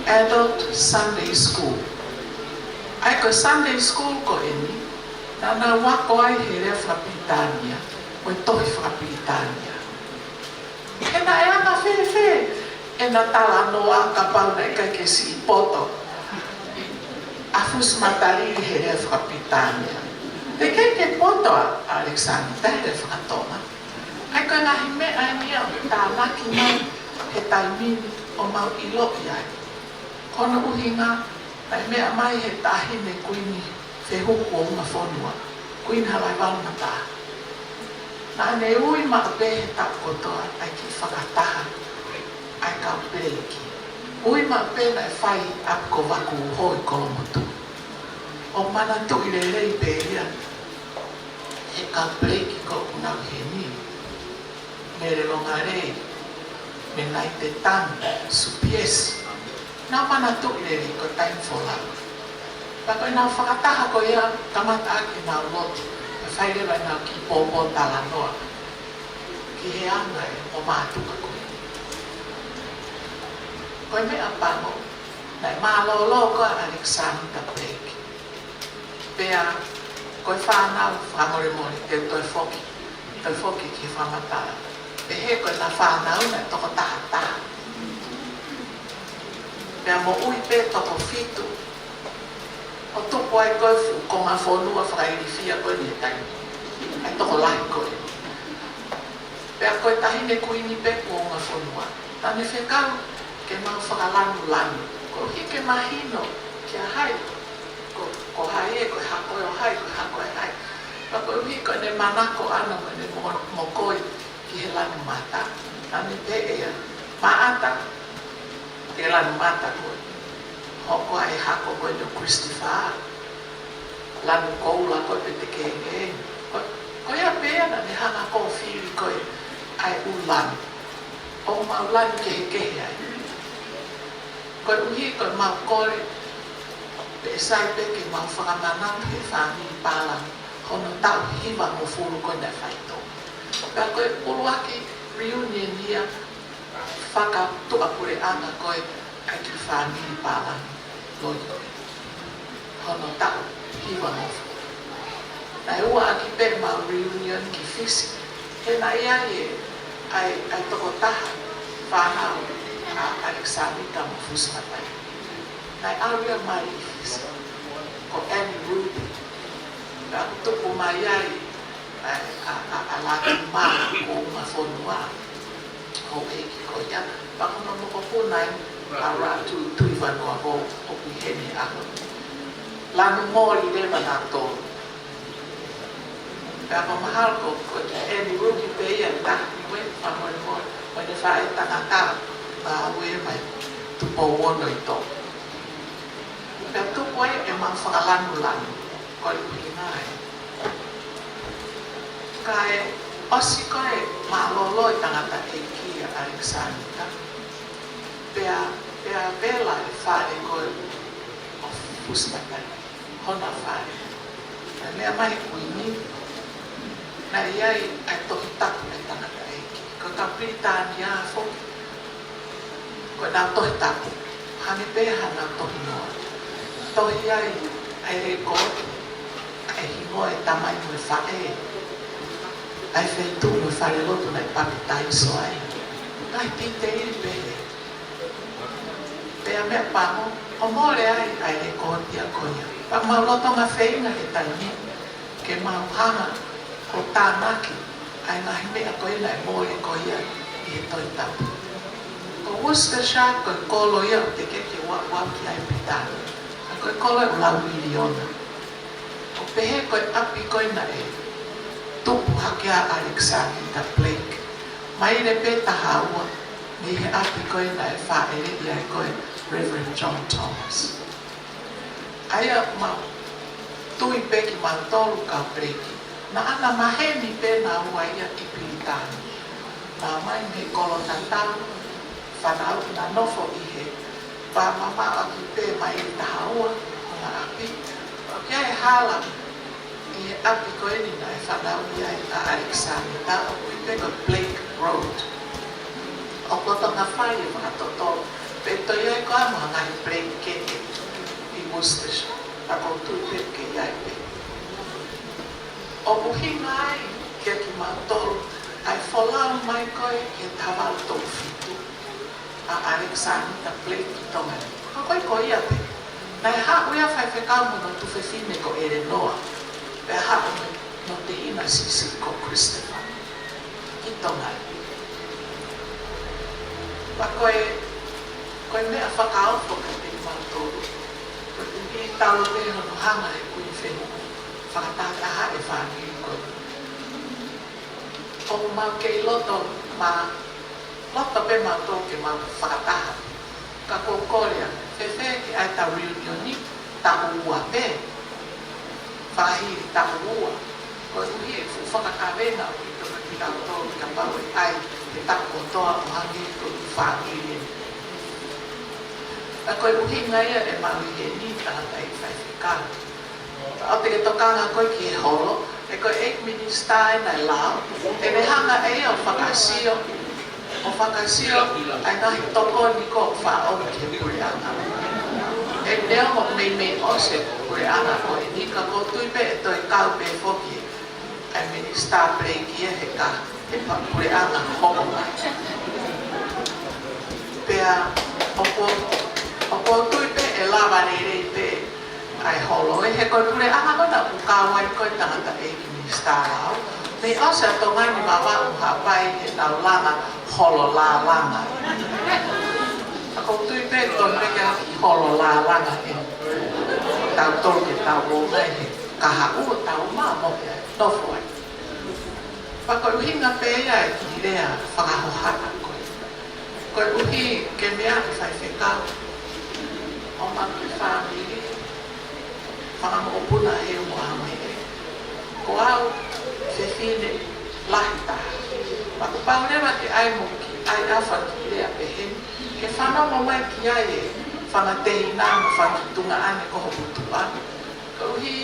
Adult Sunday School. ʻA ia ko e Sunday School ko eni, naʻa nau ako ai he lea faka-Pilitānia, mo e tohi faka-Pilitānia. He naʻe anga fēfē ʻena talanoa kapau naʻe ʻikai ke siʻi poto ʻa Fusi Matali he lea faka-Pilitānia? Teʻeki ke poto ʻa Alexander he lea faka-Tonga. ʻA ia ko e ngaahi meʻa eni ia ʻoku tānaki mai he taimi ni ʻo mau ʻiloʻi ai. Ko hono ʻuhinga, naʻe meʻa mai he Taʻahine Kuini Fehuhu ʻo Ungafonua, Kuini Halaevalu Mataʻaho. Naʻa ne ui maʻu pē he taʻu kotoa ʻa e kiʻi fakataha ʻa e kau Peleki. Ui maʻu pē naʻe fai ʻi ʻApikovaku Hoi Kolomotuʻa. ʻOku manatuʻi lelei pē ia he kau Peleki ko ē ʻoku nau ʻi heni. Mele Longalei, Menaite Tanu, Supiesi. Naʻa nau manatuʻi lelei ko e taimi folau. Pea ko ʻenau fakataha ko ia, kamata ʻaki ʻenau lotu, pea fai leva ʻenau kiʻi pōpōtalanoa ki he anga ʻo e mātuʻa ko ē. Ko e meʻapango, naʻe mālōlō ko ē ʻa Alexander Blake. Pea ko e fānau, fakamolemole, te u toe foki, toe foki ki he fakamatala. Pehē ko ʻena fānau naʻe toko taha taha. Pea moʻui pē toko fitu. ʻO tupu ai ko ē fuʻu konga fonua fakailifia ko eni he taimi ni. ʻA e tokolahi ko ē. Pea ko e Taʻahine Kuini pē ʻo Ungafonua. Naʻa ne fekau ke mau fakalanulanu. Koeʻuhi ke mahino kia hai ko, ko hai ē, ko e hako ē ʻo hai, ko e hako ē ʻo hai. Pea koeʻuhi ko ʻene manako ʻana mo ʻene mo-, mokoi ki he lanu mata. Naʻa ne pehē ia, Maʻata, ko e lanu mata ko ē. Hoko ai e hako ko ē ʻo Christopher. Lanu koula ko ē pe te ke ʻi ai. Ko, ko ia pē ia naʻa ne hanga ʻo fili ko ē ʻa e ʻū lanu. ʻOku mau lanu kehekehe ai. Koeʻuhi ko ʻemau kole, pea sai pē ke mau fakamanatu he fāmili pālangi hono taʻu hivangofulu ko ē naʻe faitō. Pea ko e ʻuluaki reunion ia fakatuʻapuleʻanga ko ē ʻa e kiʻi fāmili pālangi Loio. Hono taʻu hivangofulu. Naʻe ua ʻaki pē ʻemau reunion ki Fisi. He naʻe ʻi ai e, ʻa e, ʻa e tokotaha fānau ʻa Alexander mo Fusi Matali. Naʻe ʻalu ia mai ʻi Fisi. Ko Annie Ruby. Naʻe tupu mai ai ʻa, ʻa, ʻa, ʻa Lātūmala ʻo Ungafonua. Houʻeiki ko ia, pea ko hono mokopuna ʻa Ratu Tuʻivanuavou ʻoku ʻi heni ʻi he ʻaho ni. Lanu moli leva nautolu. Pea ko mahalo ko, ko e Annie Ruby pē ia ʻe taha ni ko ē, fakamolemole, mo ʻene faʻē tangata, ʻa ē mai Tupou Ono ʻi Tonga. Pea tupu ai ʻemau fakalanulanu, ko e ʻuhinga ē. Kae ʻosi ko ē mālōlō e tangataʻeiki ʻa Alexander. Pea, pea vela e fale ko ē ʻo Fusi Matali, hona fale. Naʻe meʻa mai e kuini, naʻe ʻi ai ʻa e tohi tapu ʻa e tangataʻeiki. Ko e kau Pilitānia foki. Ko ʻenau tohi tapu, hangē pē haʻanau tohi noa. Tohi ai ʻa e lēkooti, ʻa e hingoa e tamai mo e faʻē, ʻa e feituʻu mo e falelotu naʻe papitaiso ai. Ngaahi titeli pehē. Pea meʻapango, ʻo mole ai ʻa e lēkooti ia ko ia. Pea mau lolotonga feinga he taimi ni ke mau hanga ʻo tānaki ʻa e ngaahi meʻa ko ē naʻe mole ko ia ʻi he Tohi Tapu. Ko Worcestershire ko e kolo ia ʻoku teʻeki ke uaʻuaʻu ki ai ʻe Pilitānia. Ka ko e kolo ʻoku lau miliona. ʻO pehē ko e ʻapi ko ē naʻe tupu hake ʻa ʻAlekisānita Peleki. Maile pē taha ua mei he ʻapi ko ē naʻe fāʻeleʻi ai ko ē Reverend John Thomas. ʻA ia ʻoku mau tui pē kimautolu kau Peleki, naʻa na maheni pē naua ia ki Pilitānia. Naʻa na ō mai mei he kolo tatau, fanauʻi, na nofo ʻi he vā mamaʻo ʻaki pē maile taha ua ʻo e ʻapi. ʻOku ʻi ai e hala ʻi he ʻapi ko eni naʻe fanauʻi ai ʻa ʻAlekisānita, ʻoku ui pē ko Peleki Road. ʻOku lolotonga fai e fakatotolo, pea toe ʻi ai ko ā mo ha ngaahi Peleki kehe ʻi Worcestershire, ka ʻoku ou tui pē ʻoku kei ʻi ai pē. ʻOku ʻuhinga ai kiate kimautolu ʻa e folau mai ko ē he taha valu tolu fitu ʻa ʻAlekisānita Peleki ki Tonga ni. Ka ko e ko ia pē. Naʻe haʻu ia ʻo faifekau mo hono tuofefine ko ʻElenoa. Pea haʻu mo hono tehina siʻisiʻi ko Christopher ki Tonga ni. Pea ko e, ko e meʻa fakaofo kiate kimautolu, koeʻuhi talu pē hono hanga ʻe he Kuini Fehuhu ʻo fakatahatahaʻi e fāmili ko ē. ʻOku mau kei loto ma loto pē mautolu ke mau fakataha. Ka ʻoku ou kole ange, fēfē ke ʻai ʻetau reunion ni taʻu ua pē? Fakahili taʻu ua. Koeʻuhi ʻe fuʻu fakakavenga ʻaupito kiate kitautolu kapau ʻe ʻai he taʻu kotoa ʻo hangē ko e fāmili eni. Ka ko e ʻuhinga ia ʻemau ʻi heni, tangataʻeiki faifekau. ʻOua te ke tokanga koe ki he holo, he ko e ʻeiki minisitā ʻena ʻe lao, ʻe ne hanga ʻe ia ʻo fakasio, ʻo fakasio ʻa e ngaahi tokoni kuo fāʻeleʻi ki he puleʻanga. ʻE neongo meimei ʻosi e puleʻanga ko eni, ka ʻoku ou tui pē ʻe toe kau pē foki ʻa e minisitā Peleki ia he ka, he pa-, puleʻanga hoko mai. Pea ʻoku, ʻoku ou tui pē ʻe lava lelei pē ʻa e holo, ʻi he ko e puleʻanga ko ena ʻoku kau ai ko e tangataʻeiki minisitā lao. Mei ʻosi ʻa Tonga ni Vavaʻu, Haʻapai, heʻenau langa holo lālanga. Ka ʻoku ou tui pē tonu pē ke ʻai holo lālanga ʻe tautolu ke tau ō mai he kahaʻu ʻo tau maʻu mo ke nofo ai. Pea ko e ʻuhinga pē ia e kiʻi lea fakahohaʻa ko ē. Koeʻuhi ke meaʻi faifekau, ʻo maʻu e fāmili, fanga mokopuna he ua ame e. Ko au, fefine lahi taha. Pea kuo pau leva ke ʻai mo kiʻi ʻai ʻa e fanga kiʻi lea pehē ni, ke fanongo mai ki ai e fanga tehina mo e fanga kiʻi tuongaʻane ko ho putuʻa. Koeʻuhi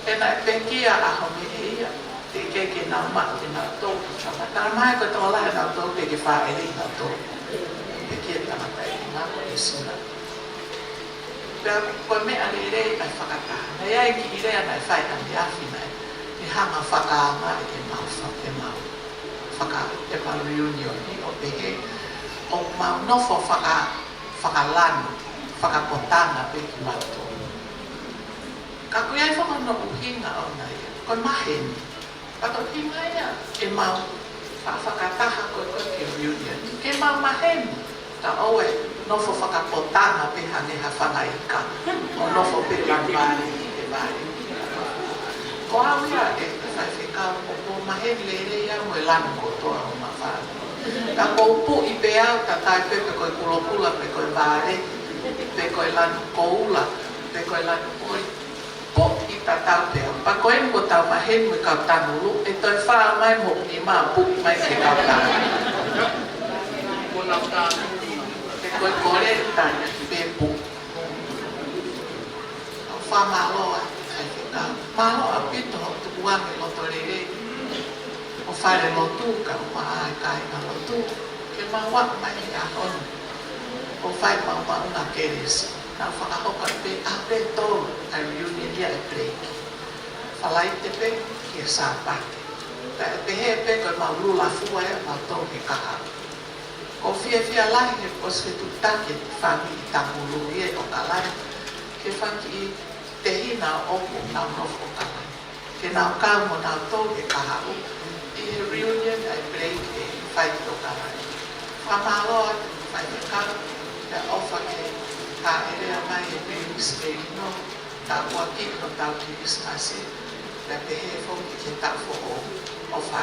he naʻe pekia ʻa ho meʻe ia, teʻeki ke nau maʻu ke nau tō ki Tonga. Talamai ko e tokolahi ʻenau tō teʻeki fāʻeleʻi nautolu. Pekia e tangataʻeiki ngako e sina. Pea ko e meʻa lelei ʻa e fakataha. Naʻe ʻi ai e kiʻi lea naʻe fai ʻaneafi naʻe, naʻe hanga ʻo fakaanga ʻe ke mau fa-, ke mau faka-, ke mau reunion ni ʻo pehē, ʻoku mau nofo faka-, fakalanu, fakapotanga pē kimautolu. Ka ʻoku ʻi ai foki hono ʻuhinga ʻona ia, ko e maheni. Ka ko e ʻuhinga ia ʻemau fa-, fakataha ko ē ko ē ke reunion, ke mau maheni. Ka ʻoua ʻe nofo fakapotanga pē hangē ha fanga ika, ʻo nofo pē lanu vale ki he vale. Ko au ia ʻe faifekau, ʻoku ou maheni lelei au mo e lanu kotoa ʻo homa fāmili. Ka ʻoku ou puʻi pē au, tatau ai pē pe ko e kulokula, pe ko e vale, pe ko e lanu koula, pe ko e lanu poli. Puʻi tatau pē au. Pea ko eni kuo tau maheni mo e kau Tangulu, ʻe toe fā mai mo e nima puʻi mai ki he kau Tangulu. Pe ko e kole tani pē puʻi. ʻOku ou fakamālō atu ki he faifekau. Mālō ʻaupito hoʻo tukuange loto lelei ʻo fale lotu kae ʻumaʻā e kāingalotu ke mau aʻu mai he ʻaho ni ʻo fai maʻumaʻunga kelesi. Naʻa ku fakahoko pē ʻaho pē tolu ʻa e reunion ia ʻa e Peleki. Falaite pē ki he Sāpate. Pea ʻe pehē pē ko ʻemau lula fua ia ʻa mautolu he kahaʻu. ʻOku ou fiefia lahi he ʻosi fetuʻutaki e fāmili Tangulu ia ʻi ʻOkalani ke fai e kiʻi tehina ʻoku nau nofo ʻOkalani, ke nau kau mo nautolu he kahaʻu ʻi he reunion ʻa e Peleki ʻe fai ʻi ʻOkalani. Fakamālō atu ki he faifekau, pea ʻofa ke hāʻele mai e Pilinisi Melino, tāpuakiʻi hotau Kilisimasi. Pea pehē foki ki he taʻu foʻou ʻofa.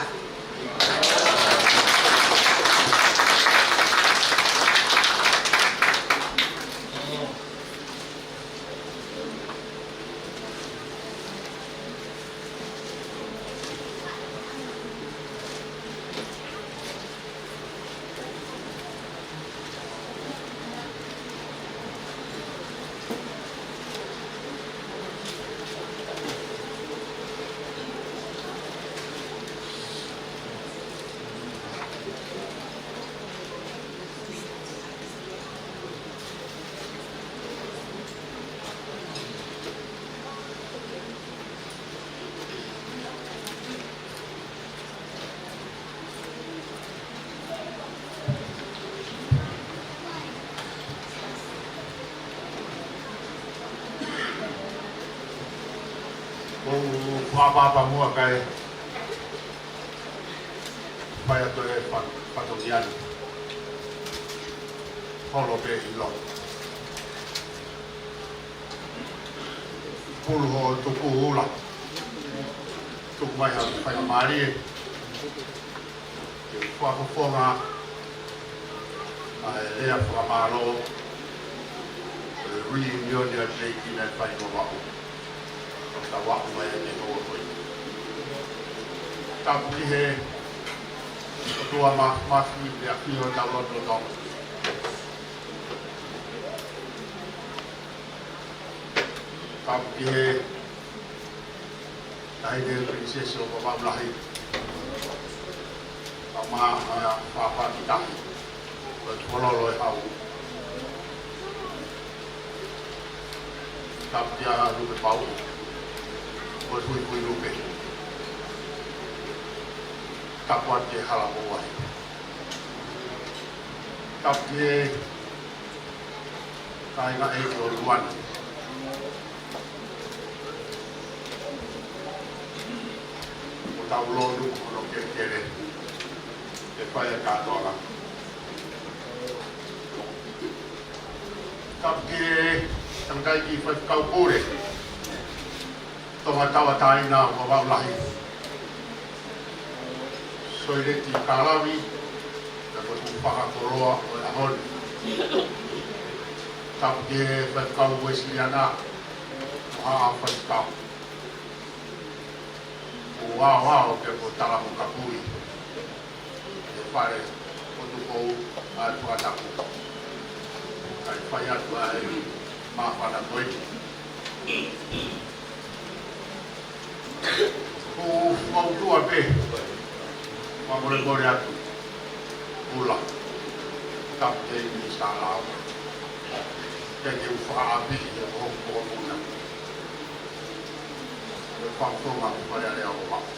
Ko e fakaʻapaʻapa muʻa kae fai atu e fa-, fatongia ni. Holo pē ʻi loto. Pulu hoʻo tuku ula. Tuku mai ha faingamālie ke u fakafofonga ʻa e lea fakamālō, ʻa e reunion ʻa e Vavau naʻe fai ʻi Vavaʻu. Ko e Vavaʻu mai ʻa e hoa ko ē. Tapu ki he ʻOtua Māfimafi, ʻa e ʻAfio ʻi hotau lotolotonga. Tapu ki he Taʻahine Pilinisesi ʻo Vavaʻu Lahi. Ka ma, ma, fāfā ki tahi. Ko e tuʻa lolo e hau. Tapu kia Lupe Pau. Ko e Fuifui Lupe. Tapu atu ki he hala ko ē. Tapu ki he kāinga ʻeiki ʻo Luana. Ko hotau lonu ko hono kelekele. ʻE fai e kātoanga. Tapu ki he tangataʻeiki faifekau pule. Tonga Tauʻatāina ʻo Vavaʻu Lahi. Soileti Kalavi, pea mo e tuʻu fakakoloa ʻo e ʻaho ni. Tapu ki he faifekau Uēsiliana, ʻo Haʻa Faifekau. ʻO aoao pea mo Tala mo Kapui. ʻI he fale ʻo Tukou ʻa e fakatapu. Kae fai atu ʻa e māfana ko eni. ʻOku ou fakaʻotua pē, fakamolemole atu, Pula, Kapiteni Sālao. Ke ke u fakaʻapi ʻi he hoku mokopuna. Ko e fakafofonga ʻo e Fale Alea ʻo Vavaʻu.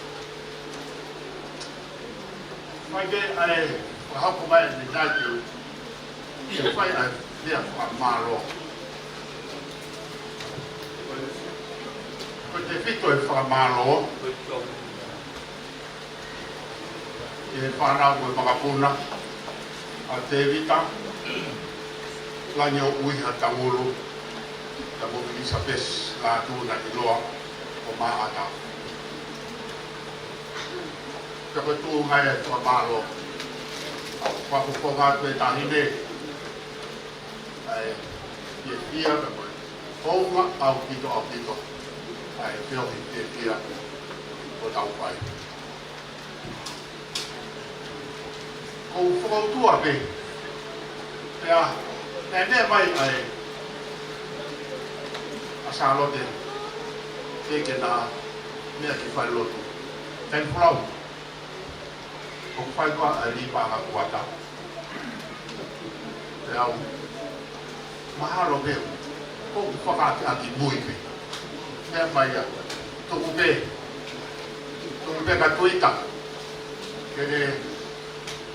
Mai ke ʻai fakahoko mai ʻe he United, ke fai ʻa e lea fakamālō. Ko e tefito e fakamālō ki he fānau mo e makapuna, ʻa Tēvita, Langi ʻo ʻUiha Tangulu, pea mo ʻIlisapesi Lātū naʻe ʻiloa ko Maʻata. Pea ko e tuʻunga ia e fakamālō. Fakafofonga atu e taʻahine, ʻa e fiefia pea mo e hounga ʻaupito, ʻaupito ʻa e feohi fiefia ʻoku tau fai. ʻOku ou fakaʻotua pē, pea, pea meʻa mai ʻa e, ʻa Sālote, ke ke na meʻa ki falelotu. Tani Folau, ʻoku fai koā ʻa e lipa ʻa kuata? Pea u, mahalo pē, ʻoku fakaʻakiʻakimui pē. Meʻa mai ia, tuku pē, tuku pē ka tuita, ke ne,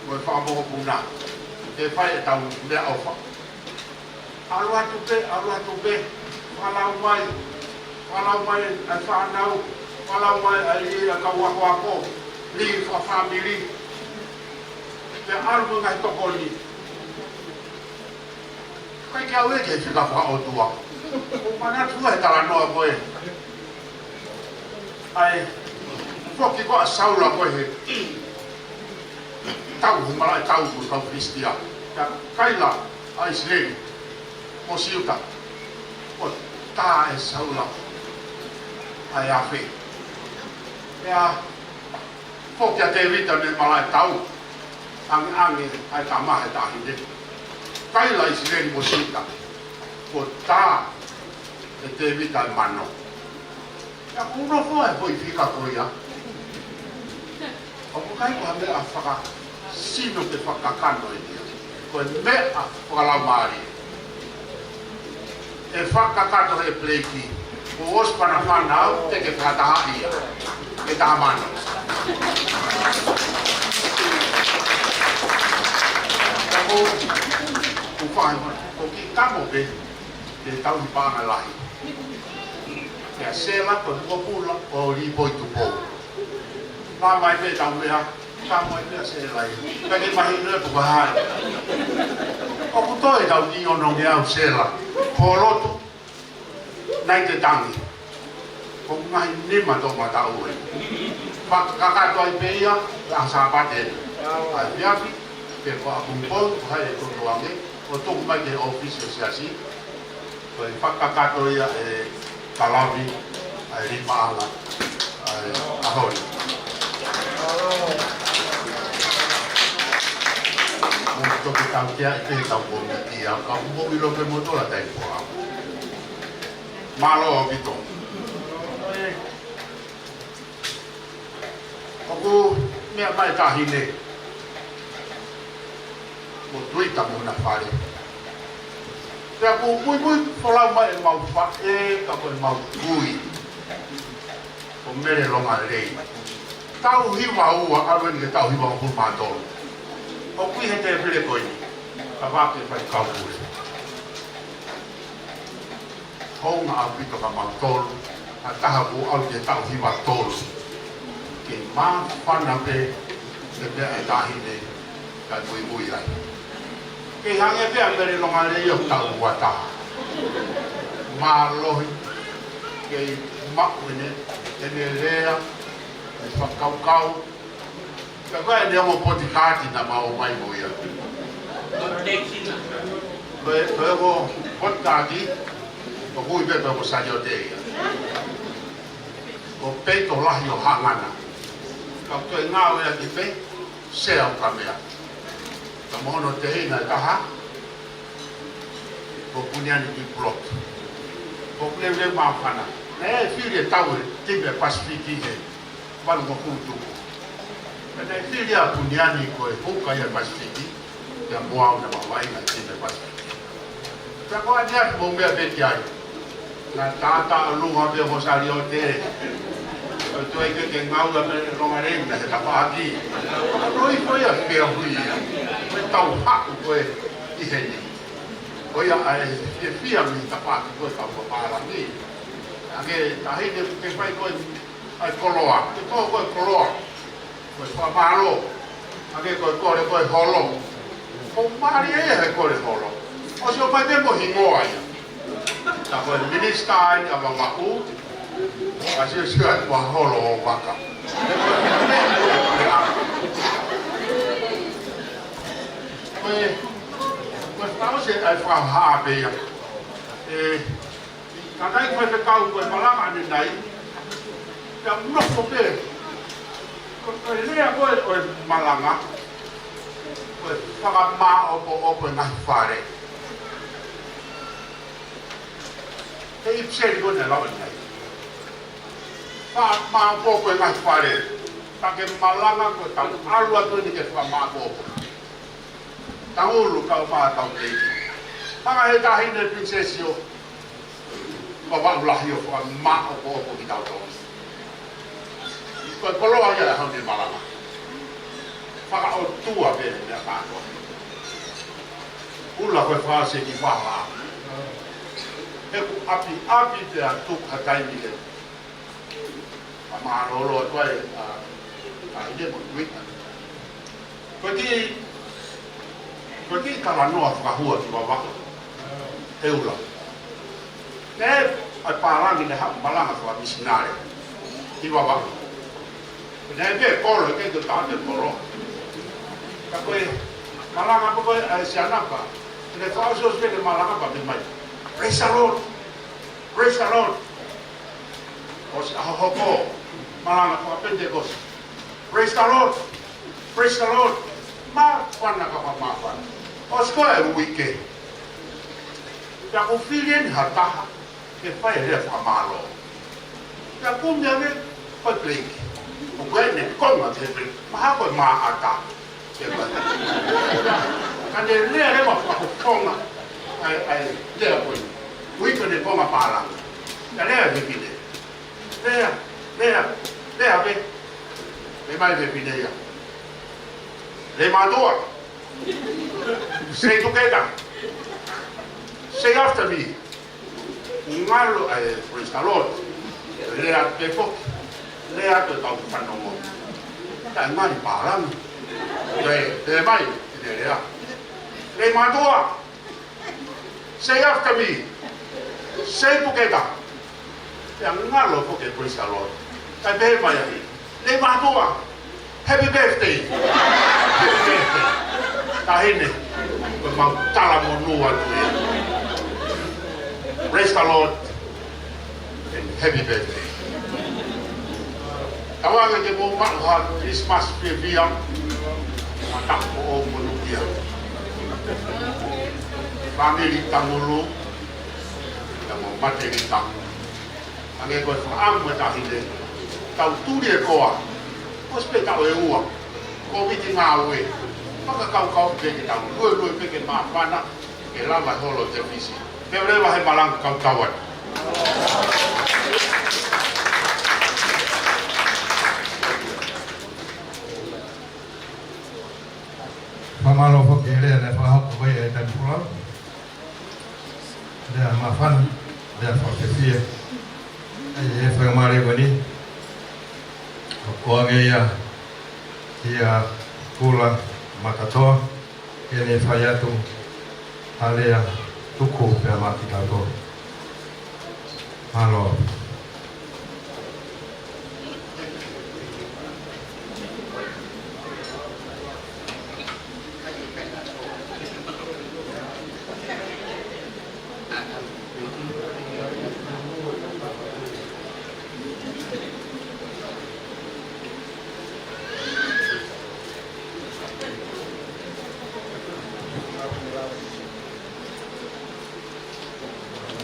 mo e fakamoʻoni puna, ke fai ʻetau meʻaʻofa. ʻAlu atu pē, ʻalu atu pē, fakalau mai, fakalau mai ʻa e fānau, fakalau mai ʻa e lī ʻa e kau akoako, lī fakafāmili, pea ʻalu mo e ngaahi tokoni. ʻIkai ke u ʻeke he fika fakaʻotua. ʻOku ou manatu he talanoa ko ē. ʻA e foki ko ē ʻa Saula ko ē he tau, he malaʻe tau mo e kau Filisitia. Pea kaila ʻa ʻIsileli mo Siuta, ʻo tā ʻe Saula ʻa e afe. Pea foki ʻa Tēvita mei he malaʻe tau, ʻangeʻange ʻa e tama he taʻahine. Kaila ʻIsileli mo Siuta, kuo tā ʻe Tēvita e mano. Pea ʻoku ou nofo he foʻi fika ko ia. ʻOku ʻikai ko ha meʻa fakasino pe fakakakano eni ia. Ko e meʻa fakalaumālie. ʻE fakakakato he peleiki. Kuo ʻosi fanafana au, te ke fakatahaʻi ia. Ke taha mano. Ka ko, ko fai, ko ki kamo pe, ke tau ni panga lahi. Pea Sela ko e muʻa pula, ʻo Lipoi Tupou. Mā mai pē tau meʻa, ka mai pē ʻa Sela ia. Ka ke mahino ʻe puka hai. ʻOku toe tau ki ono nge au Sela. Polotu, nai te tangi. Ko ngaahi nima tō mata ue. Fakakakato ai pē ia, ʻa Sāpate. ʻAi afi, pe ko ʻapi pō, ko hai e kotoa ange, ʻo tuku mai ki he ʻōfisi ʻo e siasi. Ko e fakakakato ia ʻe Kalavi, ʻa e lima ala, ʻa e ʻaho ni. Mo toki tau kia ʻi te tau kōmiti au, ka mo ʻilo ke mo tola tai pola. Mālō ʻaupito. ʻOku meʻa mai taʻahine mo Tuita mo hona fale. Pea ʻoku muimui folau mai ʻemau faʻē ka ko ʻemau kui. Ko Mele Longalei. Taʻu hiva ua, ʻalu eni ki he taʻu hiva ua pulu mā tolu. ʻOku ʻi he tēpile ko eni. Ka vake fai kau pule. Hounga ʻaupito kia mautolu, ʻa e taha kuo ʻalu ki he taʻu hiva tolu. Ke māfana pē, ke pea e taʻahine, kae muimui ai. Kei hangē pē ʻa Mele Longalei ʻo taʻu ua taha. Mālohi, kei maʻu ʻene, ʻene lea, ʻene fakakaukau, ka ko e ʻene ongo potikaati naʻa mau ō mai mo ia. Ko e, ko e ongo potikaati, ʻoku ui pē ko e ongo saliote ia. Ko e peito lahi ʻo hangana. Ka ko e ngāue ʻaki pē, sea ʻo ka meʻa. Ka mo hono tehina ʻe taha, ko Puniani Kipulotu. Ko Puniani Kipulotu. Naʻe fili e tau e timi ʻa e Pasifiki he valu mo kutu. Naʻe fili ʻa Puniani ko e huka ia Pasifiki, ia mo au naʻa mau vaʻinga e timi ʻa e Pasifiki. Pea ko ʻeni ʻa e mo meʻa pē ki ai. Naʻe tātāʻolunga pē ʻo saliote. ʻO toe ke ke ngāue Mele Longalei naʻe he tapaʻaki. Ko e hifo ia pea hui ia. Ko e tau haʻu ko ē ʻi heni. Ko ia ʻa e fiefia mei he tapaʻaki ko e kau papālangi. Ange taʻahine ke fai ko e ʻa e koloa. Ke tō ko e koloa. Ko e fakamālō. Ange ko e kole ko e holo. Ko mālie ʻa e kole holo. ʻOsi ʻomai pē mo hingoa ia. Tā ko e minisitā ʻeni ʻa Vavaʻu. Ka siosio atu ʻa holo ʻo vaka. Ko e, ko e fakaʻosi ʻa e fakahā pē ia. ʻE, ka kai ko e fekau ko e malanga ʻanenai. Ka nofo pē. Ko, ko e lea ko ē ʻo e malanga. Ko e fakamāʻopoʻopo e ngaahi fale. He ʻipiseli ko ē naʻe lau ʻanenai. Fakamāʻopoʻopo e ngaahi fale. Ka ke malanga ko e tau ʻalu atu eni ke fakamāʻopoʻopo. Tau ulu kau pā tau teiki. Hanga he taʻahine Pilinisesi ʻo Vavaʻu lahi ʻo fakamāʻopoʻopo kitautolu. Ko e koloa ia ʻa e hau ni malanga. Fakaʻotua pē meʻa kātoa. Ula ko e fase ki faha. He ʻoku ʻapiʻapi pē ʻa tuku ha taimi he. Ka mālōlō atu ai, ʻa, ʻa ʻi he mo Tuita. Ko e kiʻi, ko e kiʻi talanoa fakahua ki Vavaʻu. He ula. Naʻe, ʻa e pālangi naʻe haʻu malanga fakamisinale. Hiva valu. Pea naʻe pē kolo, ʻikai ke tau pē kolo. Ka ko e malanga pē ko ē ʻa e Sianapa. Pea naʻe fakaʻosiʻosi pē ʻene malanga pea pehē mai, "Praise the Lord. Praise the Lord." ʻOsi ʻaho hoko, malanga ko ē ʻa Pentecost. "Praise the Lord. Praise the Lord." Māfana ka māfana. ʻOsi ko ē uike, pea ʻoku fili eni ha taha ke fai e lea fakamālō. Pea kumi ange ko e piliki. ʻOku ʻi ai ʻene konga ki he piliki. Mahalo ko e maʻata. Ke fai. Ka ne lea leva fakafofonga ʻa e, ʻa e lea ko ē. Uike ʻene konga pālangi. Pea lea e fefine. Lea, lea, lea pē. Pehē mai e fefine ia, "Lei mātuʻa. Say together. Say after me." Ngalo ʻa e praise the Lord. Lea pē foki. Lea pē kau fanongo. Taʻe ngali pālangi. Pea, pehē mai ʻene lea, "Lei mātuʻa. Say after me. Say together." Pea ngalo foki e praise the Lord. Kae pehē mai ai, "Lei mātuʻa. Happy birthday. Happy birthday." Taʻahine, ko e mau talamonū atu ia. Praise the Lord and happy birthday. Tauange ke mou maʻu ha Christmas fiefia, mataʻu ʻo monūʻia. Fāmili Tangulu, pea mo Matelita. Hangē ko e fakaʻamu e taʻahine, tau tuli e koa. ʻOsi pē taʻu ʻe ua, ko e viti ngāue. Fakakaukau pē ke tau luelue pē ke māfana, ke lava e holo ʻo Tefisi. Pea leva he malanga kau tau atu. Fakamālō foki e lea naʻe fakahoko ko ia ʻe Tani Pulau. Lea māfana, lea fakafiefia. ʻA ia ʻe fakamālō ko eni. ʻOku ʻoange ia kia Kula Makatoa, ke ne fai atu ha lea tuku pea maʻa kitautolu. Mālō.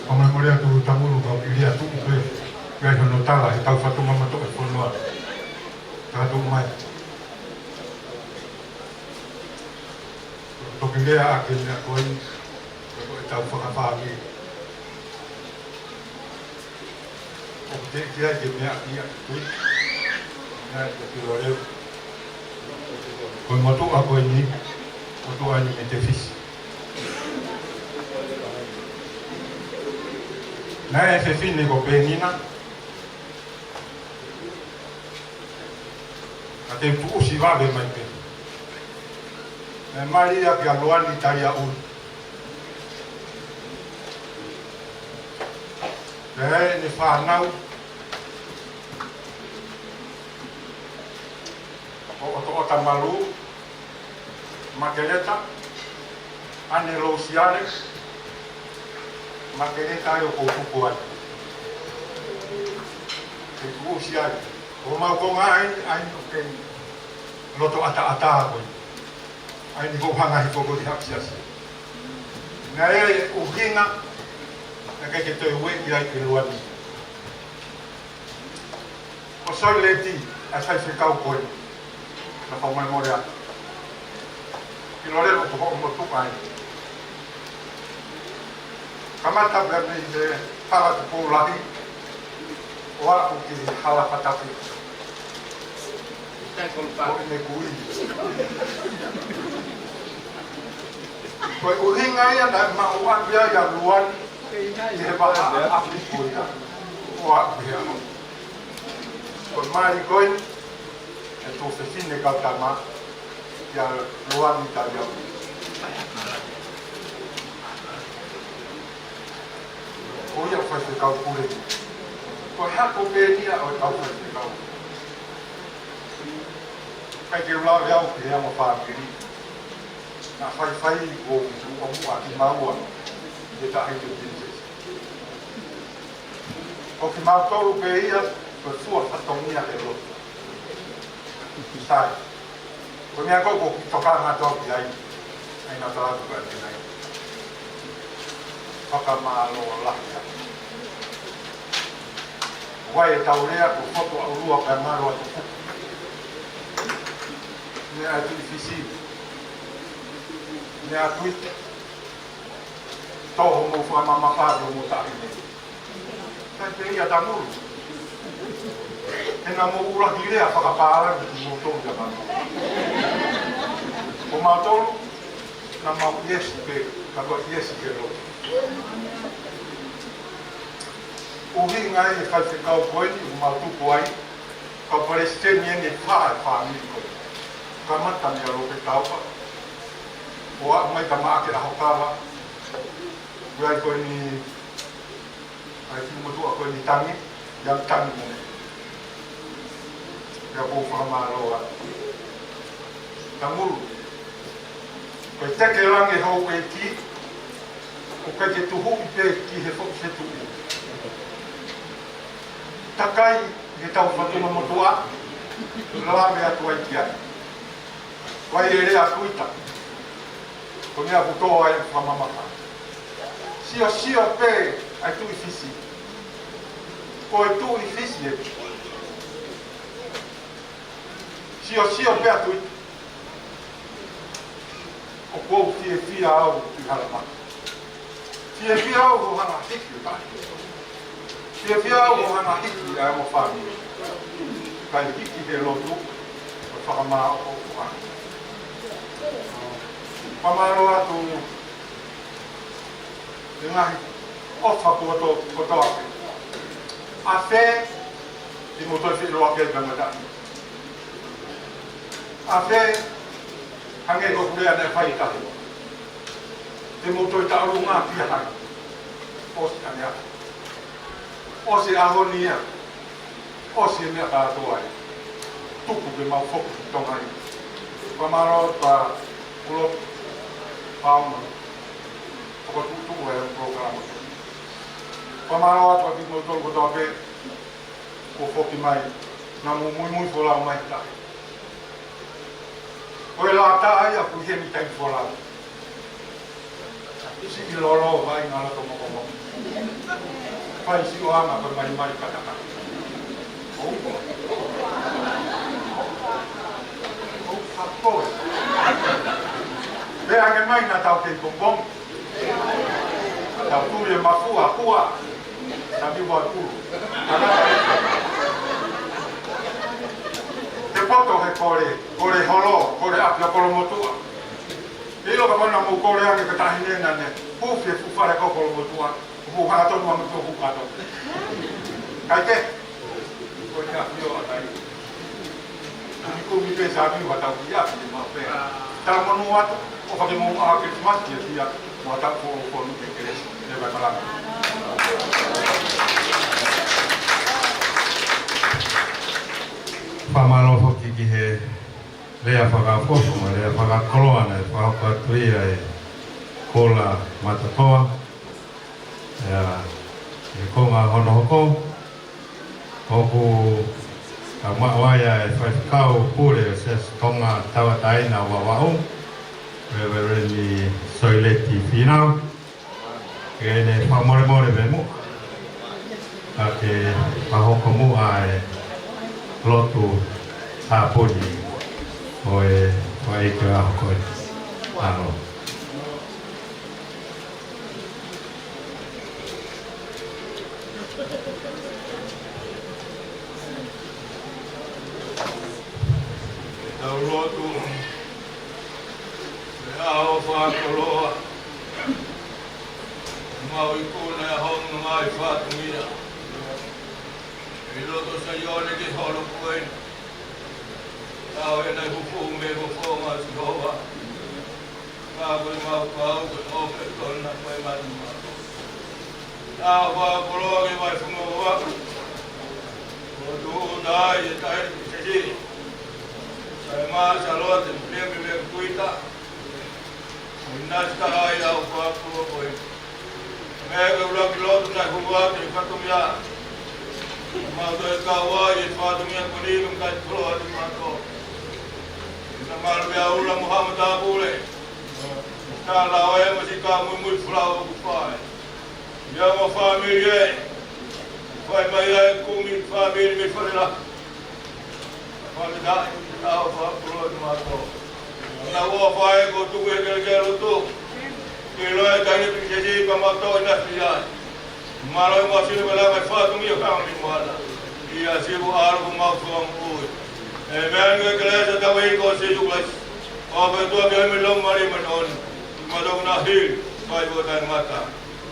Fakamolemole atu Tangulu, kau kilia tuku pē, ʻikai hono tala, he tau fatonga matoʻo e fonua. Ka tuku mai. Toki lea ʻaki e meʻa ko eni, ko e tau fakafāki. ʻOku teʻeki ai ke meʻa ia ki tui. Meʻa ia ki Loleu. Ko e motuʻa ko eni, motuʻa eni mei Tefisi. Naʻe fefine ko Penina. Ka te tuʻusi vave mai pē. Naʻe mali ia kia Loani Taliaʻui. Pea ʻi ai ʻene fānau, ko ʻOtoʻota Malu, Makeleta, ʻAne Lousiale, Makeleta ʻa ia ʻoku ou tuku ai. Te tuʻusi ai. Ko mau ko ngā ai, ʻa ia ʻoku kei loto ʻataʻatā ko ē. ʻA ia ʻoku ou hanga hifo ko ē ki haʻa siasi. Naʻe ʻuhinga, naʻe ʻikai ke toe ueʻi ai ke Loani. Ko Soileti, ʻa e faifekau ko ē. Naʻa fakamolemole atu. Ki Loleu ko hoʻo motuʻa ē. Kamata pē mei he Hala Tupou Lahi, ʻo aʻu ki Hala Fatafi. Ko ʻene kui. Ko e ʻuhinga ia naʻe maʻu ʻapi ai ʻa Loani, ʻi he vahaʻa ʻapi ko ia. ʻO aʻu ki he ʻaho. Ko e mali ko ē, ʻe tuofefine kau tama, kia Loani Taliaʻui. Ko ia faifekau pule. Ko e hako pē ia ʻo e kau faifekau. ʻIkai ke u lave au ki he ongo fāmili. Naʻa faifai ko u muʻa ki maua ʻi he taʻahine Pilinisesi. Ko kimautolu pē ia, ko e fua fatongia ʻo e lotu. Sai. Ko e meʻa ko ē ʻoku ou tokanga atu ki ai, ʻa ia naʻa tau atu ki ai. Fakamālō lahi atu. Vai e tau lea ko e fotu ʻa ʻolunga pea mālō atu. Meʻa atu ʻi Fisi. Meʻa atu ʻi Toho mo fakamamafa ʻo mo taʻahine. Kae pehē ia Tamulu. He naʻa mou ʻuluaki lea fakapālangi kimoutolu ia Tamulu. Ko mautolu, naʻa mau ʻiesi pē, ka ko e ʻiesi pē lo. ʻUhinga ʻi he faifekau ko eni, ʻoku mau tuku ai, kau palesiteni eni ʻe fā ʻa e fāmili ko eni. Kamata meia Lopetaupa, ʻo aʻu mai kia Maʻake ʻAhokava, ʻoku ʻi ai ko eni, ʻa e kiʻi motuʻa ko eni Tangi, ia Tangi mo ne. Pea ʻoku ou fakamālō atu. Tamulu, ko e teke langi houʻeiki, ʻoku ʻikai ke tuhuʻi pē ki he foʻi fetuʻu. Takai ʻi he tau fatunga motuʻa, lave atu ai ki ai. Ko e lea ʻa Kuita. Ko e meʻa ʻoku tō ai ʻa e fakamamafa. Siosio pē ʻa e Tuʻi Fisi. Ko e Tuʻi Fisi ē. Siosio pē ʻa Kuita. ʻOku ou fiefia au ki Halamaka. Fiefia au hoʻo hanga hiki ʻo tahi. Fiefia au hoʻo hanga hiki ʻa e ongo fāmili. Kae hiki he lotu, ʻo fakamāʻopoʻopo ʻa. Fakamālō atu he ngaahi ʻofa koto-, kotoa pē. ʻAfē, te mou toe feʻiloaki ai pē mo tahi. ʻAfē, hangē ko e lea naʻe fai ʻe Tahi. Te mou toe taʻolunga pē ia hai. ʻOsi ʻaneafi. ʻOsi e ʻaho ni ia. ʻOsi e meʻa kātoa ia. Tuku ke mau foki ki Tonga ia. Fakamālō atu Kulotu Pauna. Fokotuʻutuʻu e polokalama. Fakamālō atu kiate kimoutolu kotoa pē kuo foki mai, naʻa mou muimui folau mai ki tahi. Ko e lata ai ʻa e kuheni taimi folau. Siʻi lolo vai ngalo to moko moko. Fai siʻoanga ko e malimali katakata. ʻOu ko. ʻOu ka koe. Pea ange mai naʻa tau kei pongipongi. Tau tui e mafua, fua. Tabi wa tulu. Te poto he kole, kole holo, kole ʻapi ʻa Kolomotuʻa. ʻIlo ka mana mo kole ange ka tahi ne nane. Hufi e fuʻu fale ko Kolomotuʻa. Mo hanga tonu ʻa mo tō hukato. Kae kehe. Ko e ʻapi ʻo ʻatai. Kumi kumi pē sa mi wa tau ia ki ma pē. Tau manu atu, ʻo fake mo a Christmas ia ia, mo tau ko ko nu ke ke. Ne vai malanga. Fakamālō foki ki he lea fakaʻofoʻofa mo e lea fakakoloa naʻe fakahoko atu ia ʻe Kola Matatoa. ʻIa, ʻi he konga hono hoko, ʻoku tau maʻu ai ʻa e Faifekau Pule ʻo e Siasi Tonga Tauʻatāina ʻo Vavaʻu, Reverend Soileti Fīnau, ke ne fakamolemole pē muʻa, kae fakahoko muʻa e lotu tāpuni ʻo e fai ke a hoko e alo. Tau lotu. Meʻa ʻofa koloa. Mau ikuna e hong ngai fatungia. ʻI loto Saione ke holo ko eni. Tau ena hufu me ko fonga Sihova. Ka ko e mau kau ke ope kona ko e manu mau. Tau fakakoloa ke mai funga waku. ʻOku tuʻu ʻa e taʻahine Pilinisesi, Saimā Sālote Melimeli Tuʻita, ʻo ʻinasi taha ai ʻa e ʻaho fakakoloa ko eni. Meʻa ke ʻuluaki lotu naʻe hū atu ʻi he fatongia. Mau toe kau ai ʻi he fatongia ko eni, ʻo kai tolo atu mātou. Naʻa malu ia ula mo hama tāpule. Ka lau e mo si ka muimui flau ʻoku fai. Ia mo fāmili ē. Fai mai ai kumi fāmili mei Falelahi. Fāmili ʻi he ʻaho fakakoloa ʻa mātou. Naʻa ʻoku fai ko tuku e kelekele lotu. Ke ʻilo e taʻahine Pilinisesi ka mātou ʻinasi ai. Mālō e masiʻi pela mai fatongia ʻo e fāmili moana. ʻIa siʻi ʻalu ko mau fua mui. ʻĒmeni. Ko e kelesi ʻa hotau ʻEiki ko Sīsū Kalaisi. ʻOfa ʻa e ʻOtua, feohi mo e Laumālie Māʻoniʻoni. Mātou na hili, fai ʻo taʻengata.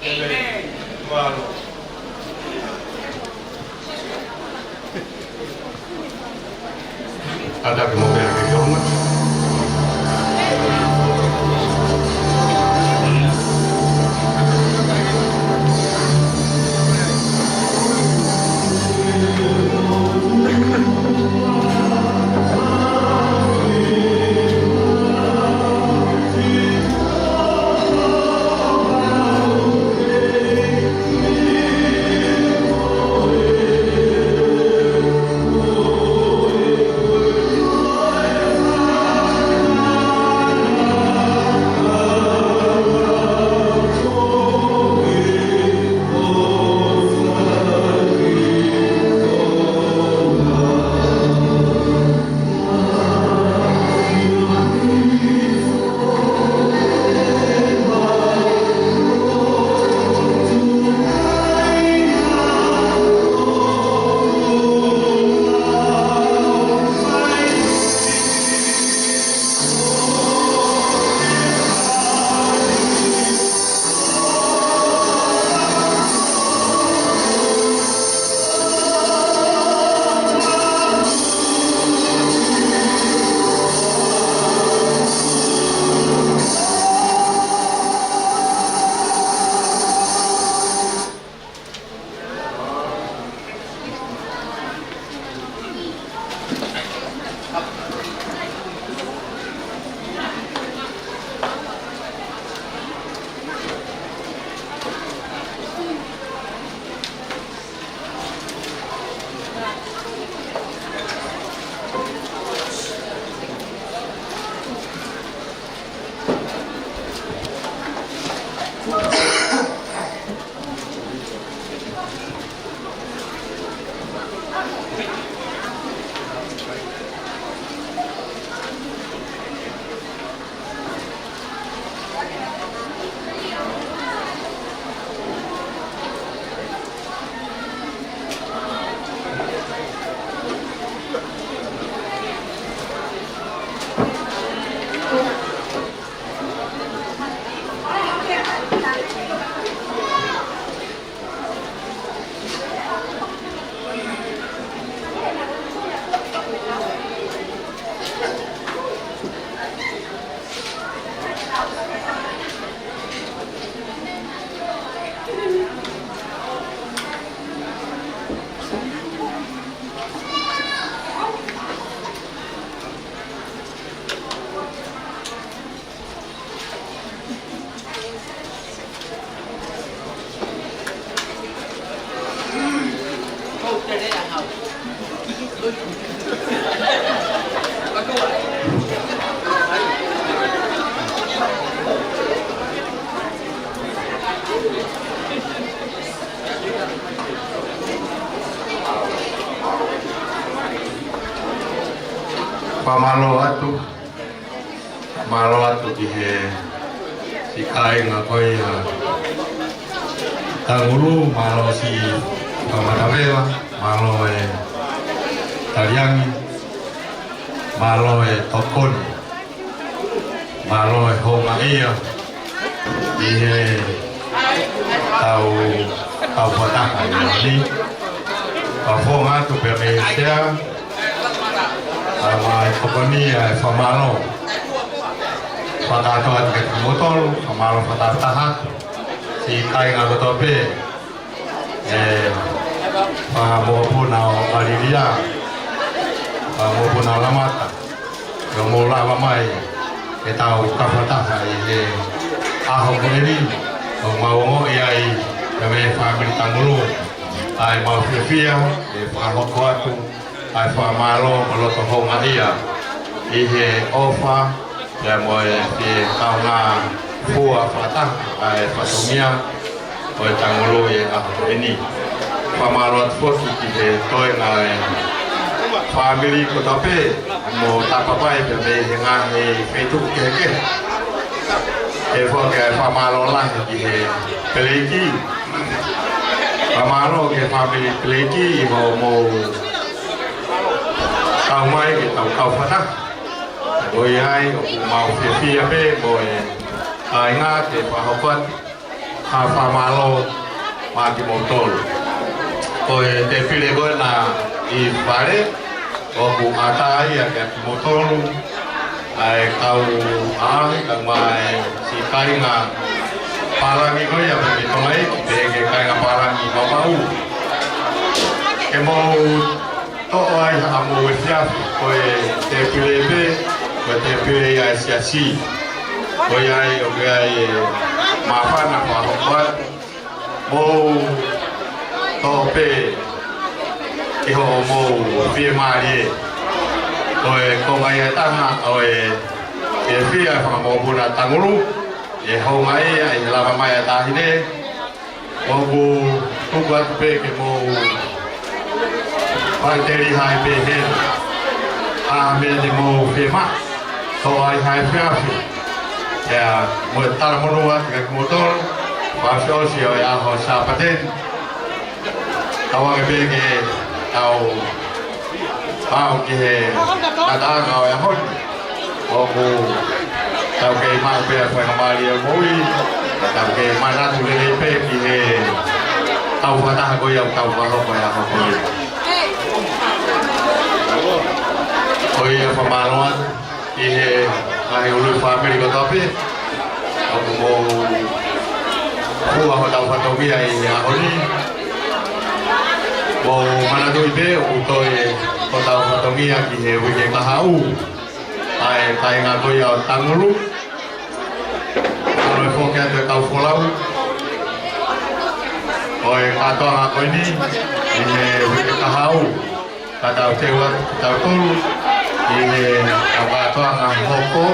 ʻĒmeni. Mālō. Kātaki mo pea ke ke onga. Fakamālō atu. Mālō atu ki he siʻi kāinga ko ia Tangulu, mālō siʻi Kamataveva, mālō e Taliangi, mālō e tokoni, mālō e houngaʻia ʻi he tau, tau fakataha ʻi he ʻaho ni. Ka founga atu pea mei he sea, ʻa e mai tokoni ʻa e fakamālō. Fakataha atu kiate kimoutolu, fakamālō fakataha atu. Siʻi kāinga kotoa pē, ʻe, Fakamokopuna ʻo ʻAlilia, fakamokopuna ʻo Lamata, ʻo mou lava mai ke tau kau fakataha ʻi he ʻaho ko eni, ʻo mau ongoʻi ai, ʻa e fāmili Tangulu, ʻa e mau fiefia, ʻe fakahoko atu ʻa e fakamālō mo e loto houngaʻia ʻi he ʻofa, pea mo e fie kaungā fua fakataha ʻa e fatongia ʻo e Tangulu ʻi he ʻaho ko eni. Fakamālō atu foki ki he toenga ʻo e fāmili kotoa pē, mo Tapapai pea mei he ngaahi feituʻu kehekehe. ʻE foki ʻa e fakamālō lahi ki he Peleiki. Fakamālō ki he fāmili Peleiki ʻi hoʻomou kau mai ke tau kau fakataha. Ko ia ai, ʻoku mau fiefia pē mo e kāinga ke fakahoko atu ha fakamālō maʻa kimoutolu. Ko e tēpile ko ena ʻi fale, ʻoku ʻatā ia kiate kimoutolu, ʻa e kau ʻaʻahi, kae ʻumaʻā e siʻi kāinga pālangi ko ia mei Tonga ni, pehē ki he kāinga pālangi Maumau. Ke mou toʻo ai haʻamou efiafi, ko e tēpile pē, ko e tēpile ia ʻa e siasi. Ko ia ai ʻoku ʻi ai e māfana fakahoko atu, mou toʻo pē ki hoʻomou fiemālie. Ko e konga ia ʻe taha ʻo e fiefia ʻa e fakamokopuna Tangulu, ʻe houngaʻia ʻi he lava mai ʻa e taʻahine, ʻoku tuku atu pē ke mou faʻiteliha ai pē heni ʻa e meʻa te mou fiemaʻu. Toʻo ai ha efiafi. Pea mo e talamonū atu kiate kimoutolu, fakaʻosiʻosi ʻo e ʻaho Sāpate ni. Tau ake pē ke tau aʻu ki he ngataʻanga ʻo e ʻaho ni. ʻOku tau kei maʻu pē ʻa e faingamālie ʻo e moʻui, tau kei manatu lelei pē ki he kau fakataha ko ia ʻoku tau fakahoko he ʻaho ko eni. Ko ia fakamālō atu ki he ngaahi ʻulu fāmili kotoa pē ʻoku mou fua hotau fatongia ʻi he ʻaho ni. Mou manatuʻi pē ʻoku toe hotau fatongia ki he uike kahaʻu ʻa e kāinga ko ia ʻo Tangulu. Kalo e foki atu e kau folau ʻo e kātoanga ko eni ʻi he uike kahaʻu. Ka tau teu atu kitautolu ʻi he kau kātoanga hoko.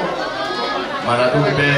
Manatuʻi pē